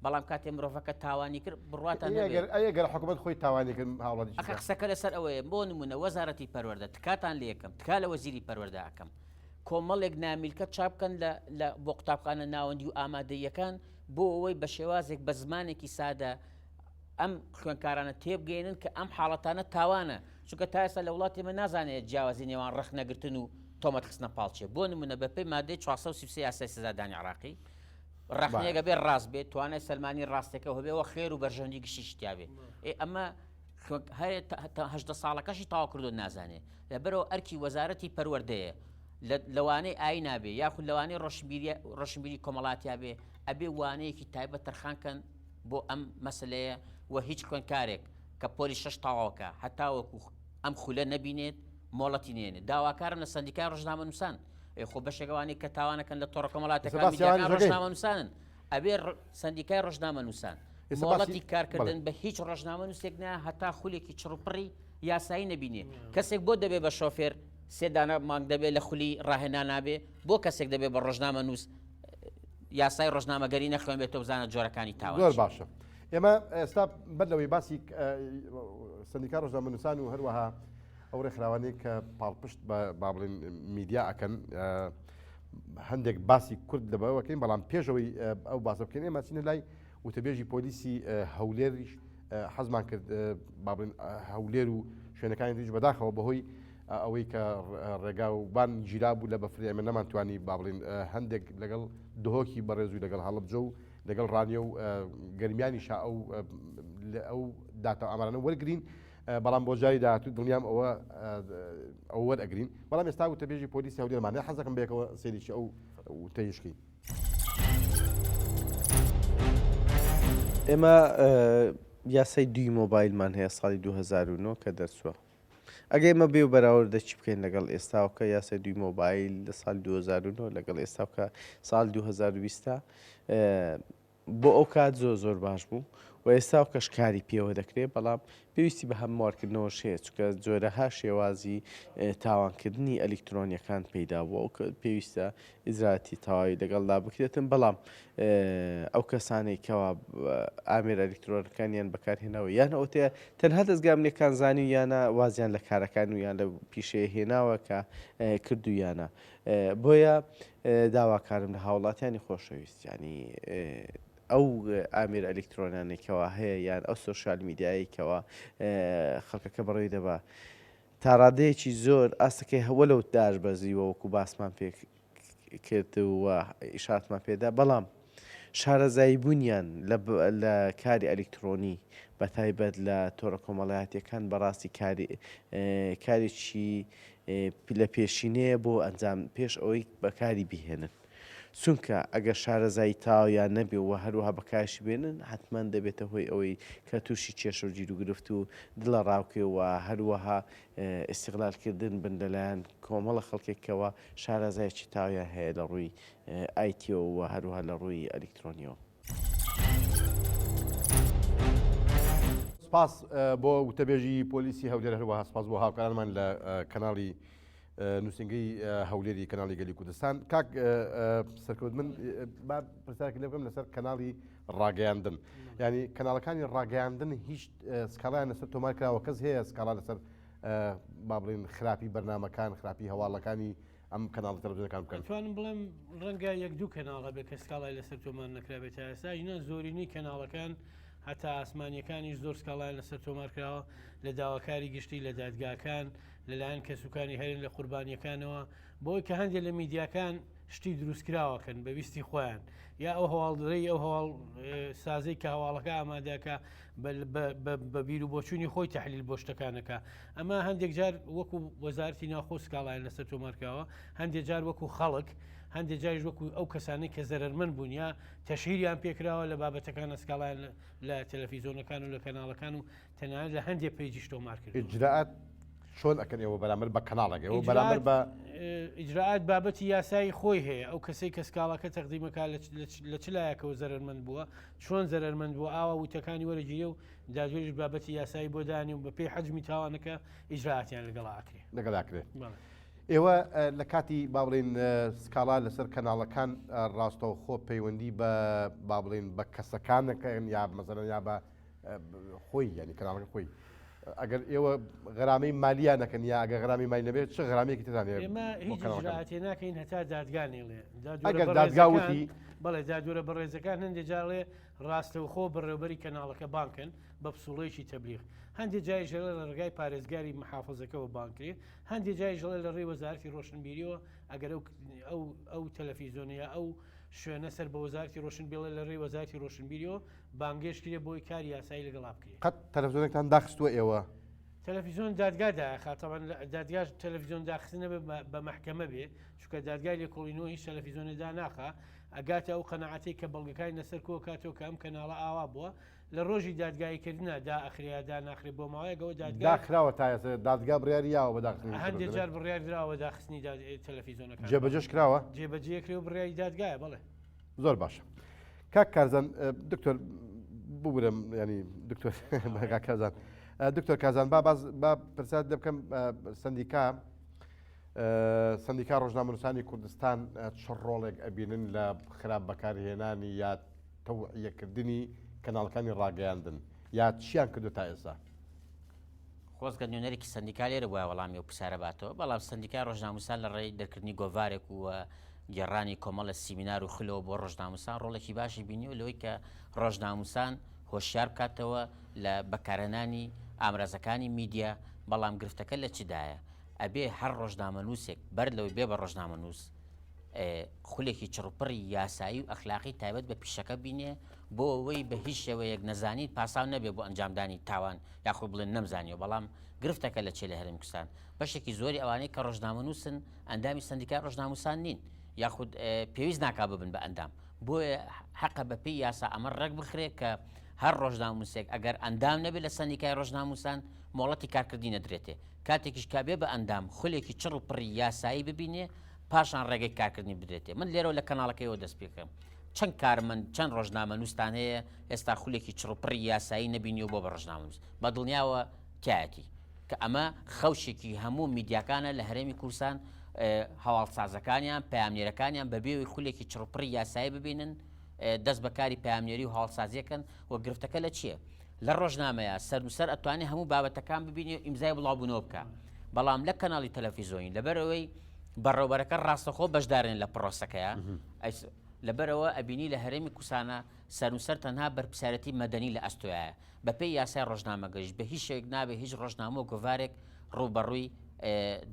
بەڵام کاتێ مرۆڤەکە تاوانی کرد بڕواتان ئەگەر حکوومەت خۆی تاوانی کرد هاوڵاتی قسەکە لەسەر ئەوەیە بۆ نمونە وەزارەتی پەروەردە تکاتان لێ یەکەم تکا لە وەزیری پەروەردە ئەکەم کۆمەڵێک نامیلکە چاپ بکەن لە بۆ قوتابخانە ناوەندی و ئامادەیەکان بۆ ئەوەی بە شێوازێک بە زمانێکی سادە ئەم خوێنکارانە تێبگەێنن کە ئەم حاڵەتانە تاوانە چونکە تا ئێستا لە وڵاتی ئێمە نازانێت جیاوازی نێوان ڕەخنەگرتن و تۆمەت خستنە پاڵ چیە بۆ نمونە بەپێی مادەی 433 یاسای سزادانی عراقی ڕەخنەیەکە بێ ڕاست بێت توانای سەلمانی ڕاستەکە هەبێ وە خێر و بەرژەوەندی گشتی شتیابێ ئێ ئەمە هەشدە ساڵەکەشی تاوا کردو نازانێ لەبەرەوە ئەرکی وەزارەتی پەروەردەیە لەوانەی ئای نابێ یاخود لەوانەی ڕۆشنبیری کۆمەڵاتیا بێ ئەبێ وانەیەکی تایبەت تەرخانکەن بۆ ئەم مەسلەیە و هیچ خوێندکارێک کە پۆلی شەش تەواوکە هەتاوەکو ئەم خولە نەبینێت مۆڵەتی نێنێت داواکارم لە سەندیکای ڕۆژنامەنووسان ئەی خۆ بەشێکەوانی کە تاوانەکەن لە تۆڕە کۆمەڵاتەکان ڕۆژنامەنووسانن ئەبێ سەندیکای ڕۆژنامەنووسان مۆڵەتی کارکردن بە هیچ ڕۆژنامەنووسێک نا هەتا خولێکی چڕوپڕی یاسایی نەبینێ کەسێک بۆ دەبێ بە شۆفێر سێدانە مانگ دەبێت لە خولی ڕاهێنان نابێ بۆ کەسێک دەبێت بە ڕۆژنامە نووس یاسای ڕۆژنامەگەری نەخوێنبێتەوە بزانە جۆرەکانی تاوان زۆر باشە ئێمە ئێستا بەر لەوەی باسی سندیکا ڕۆژنامەنووسان و هەروەها ئەو ڕێکخراوانەی کە پاڵپشت بە با بڵێن میدیا ئەکەن هەندێک باسی کورد لەبەوەکەین بەڵام پێشەوەی ئەو باسە بکەین ئێمە چینە لای وتەبێژی پۆلیسی هەولێریش حەزمان کرد با بڵێن هەولێر و شوێنەکانی تریش بەداخەوە بەهۆی ئەوەی کە ڕێگا و بان گیرا بوو لە بەفری ئێمە نەمانتوانی با بڵێن هەندێک لەگەڵ دهۆکی بەڕێز و لەگەڵ هەڵەبجە و لەگەڵ ڕانیە و گەرمیانیشا ئەو ئەو داتا ئامارانە وەرگین بەڵام بۆ جاری داهاتوو دڵنیام ئەوە ئەو وەرئەگرین بەڵام ئێستا وتەبێژی پۆلیسی هەولێرمانە حەزەکەم بەیەکەوە سەیرێکی ئەو وتەیشکەین. ئێمە یاسای دووی مۆبایلمان هەیە ساڵی 2009 کە دەرچووە ئەگەر ئێمە بێ و بەراوردە چی بکەین لەگەڵ ئێستاوکە یاسای دووی مۆبایل لە ساڵی 2009 لەگەڵ ئێستاوکە ساڵ 2020 بۆ ئەو کات زۆر زۆر باش بوو و ئێستاوکەش کاری پێوە دەکرێت بەڵام پێویستی بە هەموارکردنەوەش هەیە چونکە جۆرەها شێوازی تاوانکردنی ئەلیکترۆنیەکان پەیدا بووە و پێویستە ئیجراتی تەواوی لەگەڵدا بکرێتن بەڵام ئەو کەسانەی کەوا ئامێر ئەلیکترۆنەکانیان بەکارهێناوە یان ئەوتەیە تەنها دەزگا ئەمنیەکان زانیویانە وازیان لە کارەکان و یان لە پیشەیە هێناوە کە کردوویانە بۆیە داواکارم لە هاوڵاتیانی خۆشەویست ینی ئەو ئامێرە ئەلیکترۆنیانەی کەوا هەیە یان ئەو سۆشیال میدیایەی کەوا خەڵکەکە بەڕێوەی دەبا تا ڕادەیەکی زۆر ئاستەکەی هەوە لەو داش بەزیوە وەکو باسمان پێ کرد و ئیشارەتمان پێدا بەڵام شارەزایی بوونیان لە کاری ئەلیکترۆنی بە تایبەت لە تۆڕە کۆمەڵایەتیەکان بەڕاستی کاری کارێکی لە پێشینەیە بۆ ئەنجام پێش ئەوەی بەکاری بهێنن. چونکە ئەگەر شارەزایی تەواویان نەبێ و هەروەها بەکارشی بێنن حەتمەن دەبێتە هۆی ئەوەی کە تووشی کێشە و گیروگرفت و دڵەڕاوکێ و هەروەها ئیستیغلال کردن بن لەلایەن کۆمەڵە خەڵکێکەوە شارەزایەکی تەواویان هەیە لە ڕووی ئایتیەوە و هەروەها لە ڕووی ئەلیکترۆنیەوە. سپاس بۆ وتەبێژی پۆلیسی هەولێر هەروەها سپاس بۆ هاوکارانمان لە کەناڵی نووسینگەی هەولێری کەناڵی گەلی کوردستان کاک سەرکەوت من با پرسیارێک لێ بکەم لەسەر کەناڵی ڕاگەیاندن ینی کەناڵەکانی ڕاگەیاندن هیچ سکاڵایان لەسەر تۆمار کراوە کەس هەیە سکاڵا لەسەر با بڵێن خراپی بەرنمەکان خراپی هەواڵەکانی ئەم کەناڵ تەلەڤزیۆنەکان بکەن توانم بڵێم ڕەنگە یەک دوو کەناڵ هەبێت کە سکاڵای لەسەر تۆمار نەکرابێت تا ئێستا ژنە زۆرینەی کەناڵەکان هەتا ئاسمانیەکانیش زۆر سکاڵایان لەسەر تۆمار کراوە لە داواکاری گشتی لە دادگاکان لەلایەن کەسوکانی هەرێم لە قوربانیەکانەوە بۆی کە هەندێک لە میدیاکان شتی دروستکراوەکەن بە ویستی خۆیان یا ئەو هەواڵدرەی ئەو هەواڵ سازەی کە هەواڵەکە ئامادەکە بە بیر و بۆچوونی خۆی تحلیل بۆ شتەکانەکە ئەمە هەندێک جار وەکو وەزارتی ناوخۆ سکاڵایان لەسەر تۆمارکراوە هەندێک جار وەکو خەڵک. هەندێک جاریش وەکو ئەو کەسانەی کە زەرەرمەند بوون یا تەشهیریان پێکراوە لە بابەتەکانە سکاڵایان لە تەلەفیزۆنەکان و لە کەناڵەکان و تەنانەت لە هەندێک page یش تۆمار کردووە. ئیجرائات چۆن ئەکەن ئێوە بەرامبەر بە کەناڵێک ئێوە بەرامبەر بە ئیجرائات بابەتی یاسایی خۆی هەیە ئەو کەسەی کە سکاڵاکە تەقدیمەکە لە چ لایەکەوە زەرەرمەند بووە چۆن زەرەرمەند بووە ئاوا وتەکانی وەرەگیرێ و دادوەریش بابەتی یاسایی بۆ دانی و بەپێی حەجمی تاوانەکە ئیجرائاتیان لەگەڵا ئەکرێ. لەگەڵ ئەکرێ. ئێوە لە کاتی با بڵێین سکاڵا لەسەر کەناڵەکان ڕاستەوخۆ پەیوەندی بە با بڵێین بە کەسەکان دەکەن یا مەسەلەن یا بە خۆی ینی کەناڵەکە خۆی ئەگەر ئێوە غەرامەی مالیان نەکەن یا ئەگەر غەرامی مالی نەبێت چ غەرامەیەکی ترتان هەیە ئێمە هیچ ئیجرائاتێ ناکەین هەتا دادگا نەیڵێ ئەگەر دادگا وتی بەڵێ دادوەرە بەڕێزەکان هەندێک جارڵێ ڕاستەوخۆ بەڕێوبەری کەناڵەکە بانکن بە پسوڵەیەکی تەبلیغ هەندێک جاریش ئەڵێ لە ڕێگای پارێزگاری محافزەکەوە بانکرێ هەندێک جاریش ئەڵێ لە ڕێی وەزارەتی ڕۆشنبیریەوە ئەگەر ئەو ئەو ئەو تەلەفیزۆنە یا ئەو شوێنە سەر بە وەزارەتی ڕۆشنبیڵێ لە ڕێی وەزارەتی ڕۆشنبیریەوە بانگێشت کرێ بۆی کاری یاسایی لەگەڵا بکرێ. قەت تەلەفزیۆنێکتان داخستووە ئێوە؟ تەلەفیزیۆن دادگا دایەخا تەبعەن دادگاش تەلەفیزیۆن داخستن نەبێ بە مەحکەمە بێ چونکە دادگای لێکۆڵینەوە هیچ تەلەفیزیۆنێ داناخا ئەگاتە ئەو قەناعەتەی کە بەڵگەکانی لەسەر کۆکاتەوە کە ئەم کەناڵە ئاوا بووە لە ڕۆژی دادگایی کردنا دا ئەخرێ یا دا ناخرێ بۆ ماوەیەک ئەوە دادگا داخراوە تا ئێستا دادگا بڕیاری یاوە بە داخستنی هەندێ جار بڕیار دراوە بە داخستنی تەلەفیزۆنەکان جێبەجێش کراوە؟ جێبەجێ کرێ و بڕیاری دادگایە بەڵێ. زۆر باشە کاک کارزان دکتۆر ببورم ینی دکتۆر کارزان دکتۆر کارزان با باز با پرسیار لێ بکەم سندیکا سندیکا ڕۆژنامەنووسانی کوردستان چ ڕۆڵێک ئەبینن لە خراپ بەکارهێنانی یا تەوعیەکردنی کەناڵەکانی ڕاگەیاندن یا چیان کردو تا ئێستا؟ خۆزگە نوێنەرێکی سەندیکا لێرە بوایە وەڵامی ئەو پرسیارە باتەوە، بەڵام سەندیکای ڕۆژنامووسان لە ڕێی دەرکردنی گۆڤارێک و گێڕانی کۆمەڵە سیمینار و خولەوە بۆ ڕۆژنامووسان ڕۆڵێکی باشی بینیوە لەوەی کە ڕۆژنامووسان هۆشیار بکاتەوە لە بەکارهێنانی ئامرازەکانی میدیا، بەڵام گرفتەکە لە چدایە؟ ئەبێ هەر ڕۆژنامەنووسێک بەر لەوەی بێ بە ڕۆژنامەنووس خولێکی چڕوپڕی یاسایی و ئەخلاقی تایبەت بە پیشەکە بینێ بۆ ئەوەی بە هیچ شێوەیەک نەزانین پاساو نەبێ بۆ ئەنجامدانی تاوان یاخود بڵێن نەمزانیوە بەڵام گرفتەکە لە چێ لە هەرێمی کوردستان بەشێکی زۆری ئەوانەی کە ڕۆژنامەنووسن ئەندامی سەندیکای ڕۆژناموسان نین یاخود پێویست ناکا ببن بە ئەندام بۆیە حەقە بە پێی یاسا ئەمە ڕێک بخرێ کە هەر ڕۆژناموسێک ئەگەر ئەندام نەبێت لە سەندیکای ڕۆژناموسان مۆڵەتی کارکردنی نەدرێتێ کاتێکیش کە بێ بە ئەندام خولێکی چڕ و پڕی یاسایی ببینێ پاشان ڕێگەی کارکردنی بدرێتێ من لێرەوە لە کەناڵەکەیەوە دەست پێکەم چەند کارمەند چەند ڕۆژنامەنووستان هەیە ئێستا خولێکی چڕوپڕی یاسایی نەبینیوە بۆ بە ڕۆژنامەنووس بە دڵنیاوە تایەتی کە ئەمە خەوشێکی هەموو میدیاکانە لە هەرێمی کوردستان هەواڵسازەکانیان پەیامنێرەکانیان بەبێ ئەوەی خولێکی چڕوپڕی یاسایی ببینن دەست بەکاری پەیامنێری و هەواڵسازیەکەن و گرفتەکە لە چییە؟ لە ڕۆژنامەیە سەرنووسەر ئەتوانێت هەموو بابەتەکان ببینێ و ئیمزای بڵاوبوونەوە بکە بەڵام لە کەناڵی تەلەفیزۆنی لەبەرەوەی بەڕێوبەرەکە ڕاستەخۆ بەشدارن لە پرۆسەکەیە لەبەرەوە ئەبینی لە هەرێمی کوسانە سەرنووسەر تەنها بەرپرسیارێتی مەدەنی لە ئەستۆیایە. بەپێی یاسای ڕۆژنامەگەریش بە هیچ شێوەیەک نابێ هیچ ڕۆژنامە و گۆڤارێک ڕووبەڕووی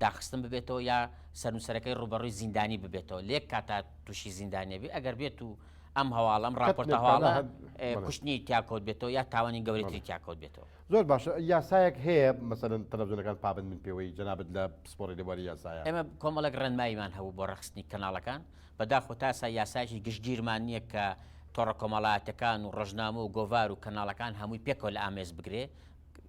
داخستن ببێتەوە یا سەرنووسەرەکەی ڕووبەڕووی زیندانی ببێتەوە لە یەک کاتا تووشی زیندانیە بێ ئەگەر بێت و ئەم هەواڵە ئەم ڕاپۆرتە هەواڵە کوشتنی تیاکەوت بێتەوە یا تاوانی گەورەتری تیاکەوت بێتەوە. زۆر باشە یاسایەک هەیە مەسەلەن تەلەفزیۆنەکان پابەند بن پێوەی جەنابت لە پسپۆڕی لە بواری یاسایە؟ ئێمە کۆمەڵێک ڕێنماییمان هەبوو بۆ ڕێکخستنی کەناڵەکان بەداخەوە تا ئێستا یاسایەکی گشتگیرمان نییە کە تۆڕە کۆمەڵایەتەکان و ڕۆژنامە و گۆڤار و کەناڵەکان هەمووی پێکەوە لە ئامێز بگرێ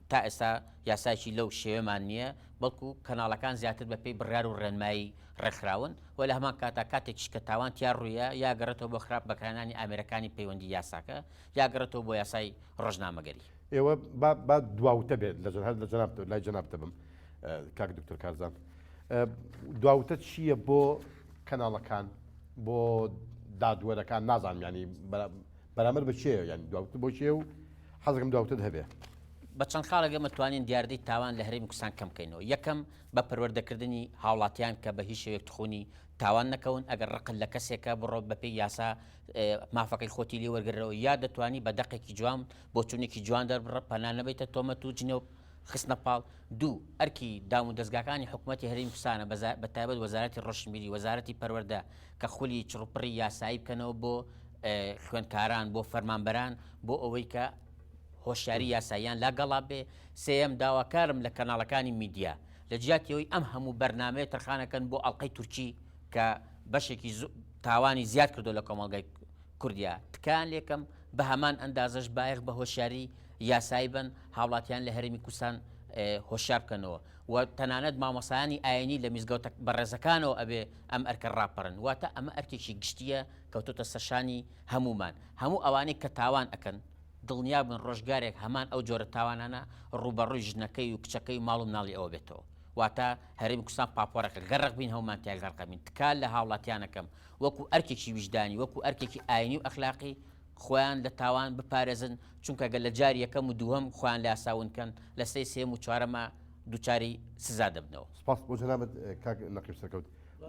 تا ئێستا یاسایەکی لەو شێوەمان نییە بەڵکو کەناڵەکان زیاتر بە پێی بڕیار و ڕێنمایی ڕێکخراون و لە هەمان کاتا کاتێکیش کە تاوان تیا ڕوویە یا گەڕێتەوە بۆ خراپ بەکارهێنانی ئامێرەکانی پەیوەندی یاساکە یا گەڕێتەوە بۆ یاسای ڕۆژنامەگەری. ئێوە با با دواوتە بێت لە هەر لە جەنابت لای جەنابتە بم کاک دکتۆر کارزان دواوتە چییە بۆ کەناڵەکان بۆ دادوەرەکان نازانم ینی بەرامبەر بە کێ ینی دواوتە بۆ کێ و حەزەکەم دواوتت هەبێ. بە چەند خاڵێک ئێمە توانین دیاردەی تاوان لە هەرێمی کوردستان کەم بکەینەوە یەکەم بە پەروەردەکردنی هاوڵاتیان کە بە هیچ شێوەیەک تخونی تاوان نەکەون ئەگەر ڕقت لە کەسێکە بڕۆ بەپێی یاسا مافەکەی خۆتی لێ وەرگرەوە یا دەتوانی بە دەقێکی جوان بۆچوونێکی جوان دەربڕە پەنا نەبەیتە تۆمەت و جنێو خستنە پاڵ. دوو، ئەرکی دام و دەزگاکانی حکومەتی هەرێمی کوردستانە بە تایبەت وەزارەتی ڕۆشنبیری، وەزارەتی پەروەردە کە خولی چڕوپڕی یاسایی بکەنەوە بۆ خوێندکاران، بۆ فەرمانبەران بۆ ئەوەی کە هۆشیاری یاساییان لا گەڵا بێ. سێیەم، داواکارم لە کەناڵەکانی میدیا لە جیاتی ئەوەی ئەم هەموو بەرنامەیە تەرخانەکەن بۆ ئەڵقەی تورکی کە. بەشێکی تاوانی زیاد کردو لە کۆمەڵگای کوردیا تکایان لێکەم بە هەمان ئەندازەش بایەخ بە هۆشیاری یاسایی بن هاوڵاتیان لە هەرێمی کوردستان هۆشیار بکەنەوە و تەنانەت مامۆسایانی ئاینی لە میزگەوتە بەڕێزەکانەوە ئەبێ ئەم ئەرکە ڕاپەڕن واتە ئەمە ئەرکێکی گشتیە کەوتۆتە سەرشانی هەمومان هەموو ئەوانەی کە تاوان ئەکەن دڵنیابن ڕۆژگارێک هەمان ئەو جۆرە تاوانانە ڕووبەڕووی ژنەکەی و کچەکەی و ماڵ و مناڵی ئەوە بێتەوە واتە هەرێمی کوردستان پاپۆڕێکە گەڕق بین هەمومان تیا گەڕقەبین تکا لە هاوڵاتیانەکەم وەکو ئەرکێکی ویژدانی وەکو ئەرکێکی ئاینی و ئەخلاقی خۆیان لە تاوان بپارێزن چونکە گەر لە جاری یەکەم و دووهەم خۆیان لە یاسا ون کەن لە سێ سێیەم و چوارەما دووچاری سزا دەبنەوە. سپاس بۆ جەنابت کاک نەقیب سەرکەوت.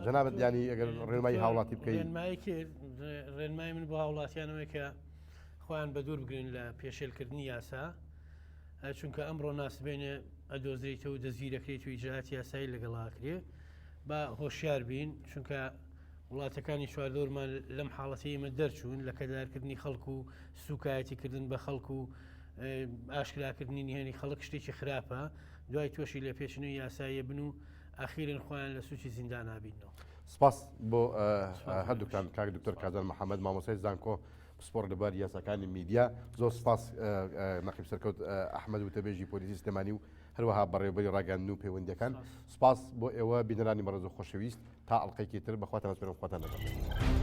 جەنابت یانی ئەگەر ڕێنمایی هاوڵاتی بکەی. ڕێنمایی کرد ڕێنمای من بۆ هاوڵاتیان ئەوەیە کە خۆیان بەدوور بگرن لە پێشێلکردنی یاسا چونکە ئەمڕۆ ناسبێنێ ئەدۆزریتەوە و دەستگیرەکرێت و ئیجرائاتی یاسایی لەگەڵ ئاکرێ با هۆشیار بین چونکە وڵاتەکانی چواردەورمان لەم حاڵەتی ئێمە دەرچوون لە کەدارکردنی خەڵک و سوکایەتیکردن بە خەڵک و ئاشکراکردنی نهێنی خەڵک شتێکی خراپە دوای تۆشی لە پێچنەوەی یاساییە بن و ئەخیرن خۆیان لە سوچی زیندان نابینەوە. سپاس بۆ هەردووکتان کاک دکتۆر کازان محەممەد مامۆسای زانکۆ پسپۆڕ لە بواری یاساکانی میدیا زۆر سپاس نەقیب سەرکەوت ئەحمەد وتەبێژی پۆلیسی سلێمانی و هەروەها بەڕێوەبەری ڕاگەیاندن و پەیوەندییەکان سپاس بۆ ئێوە بینەرانی بەڕێز و خۆشەویست تا ئەڵقەیەکی تر بەخواتان ئەسپێرم خواتان لەگەڵ بێت.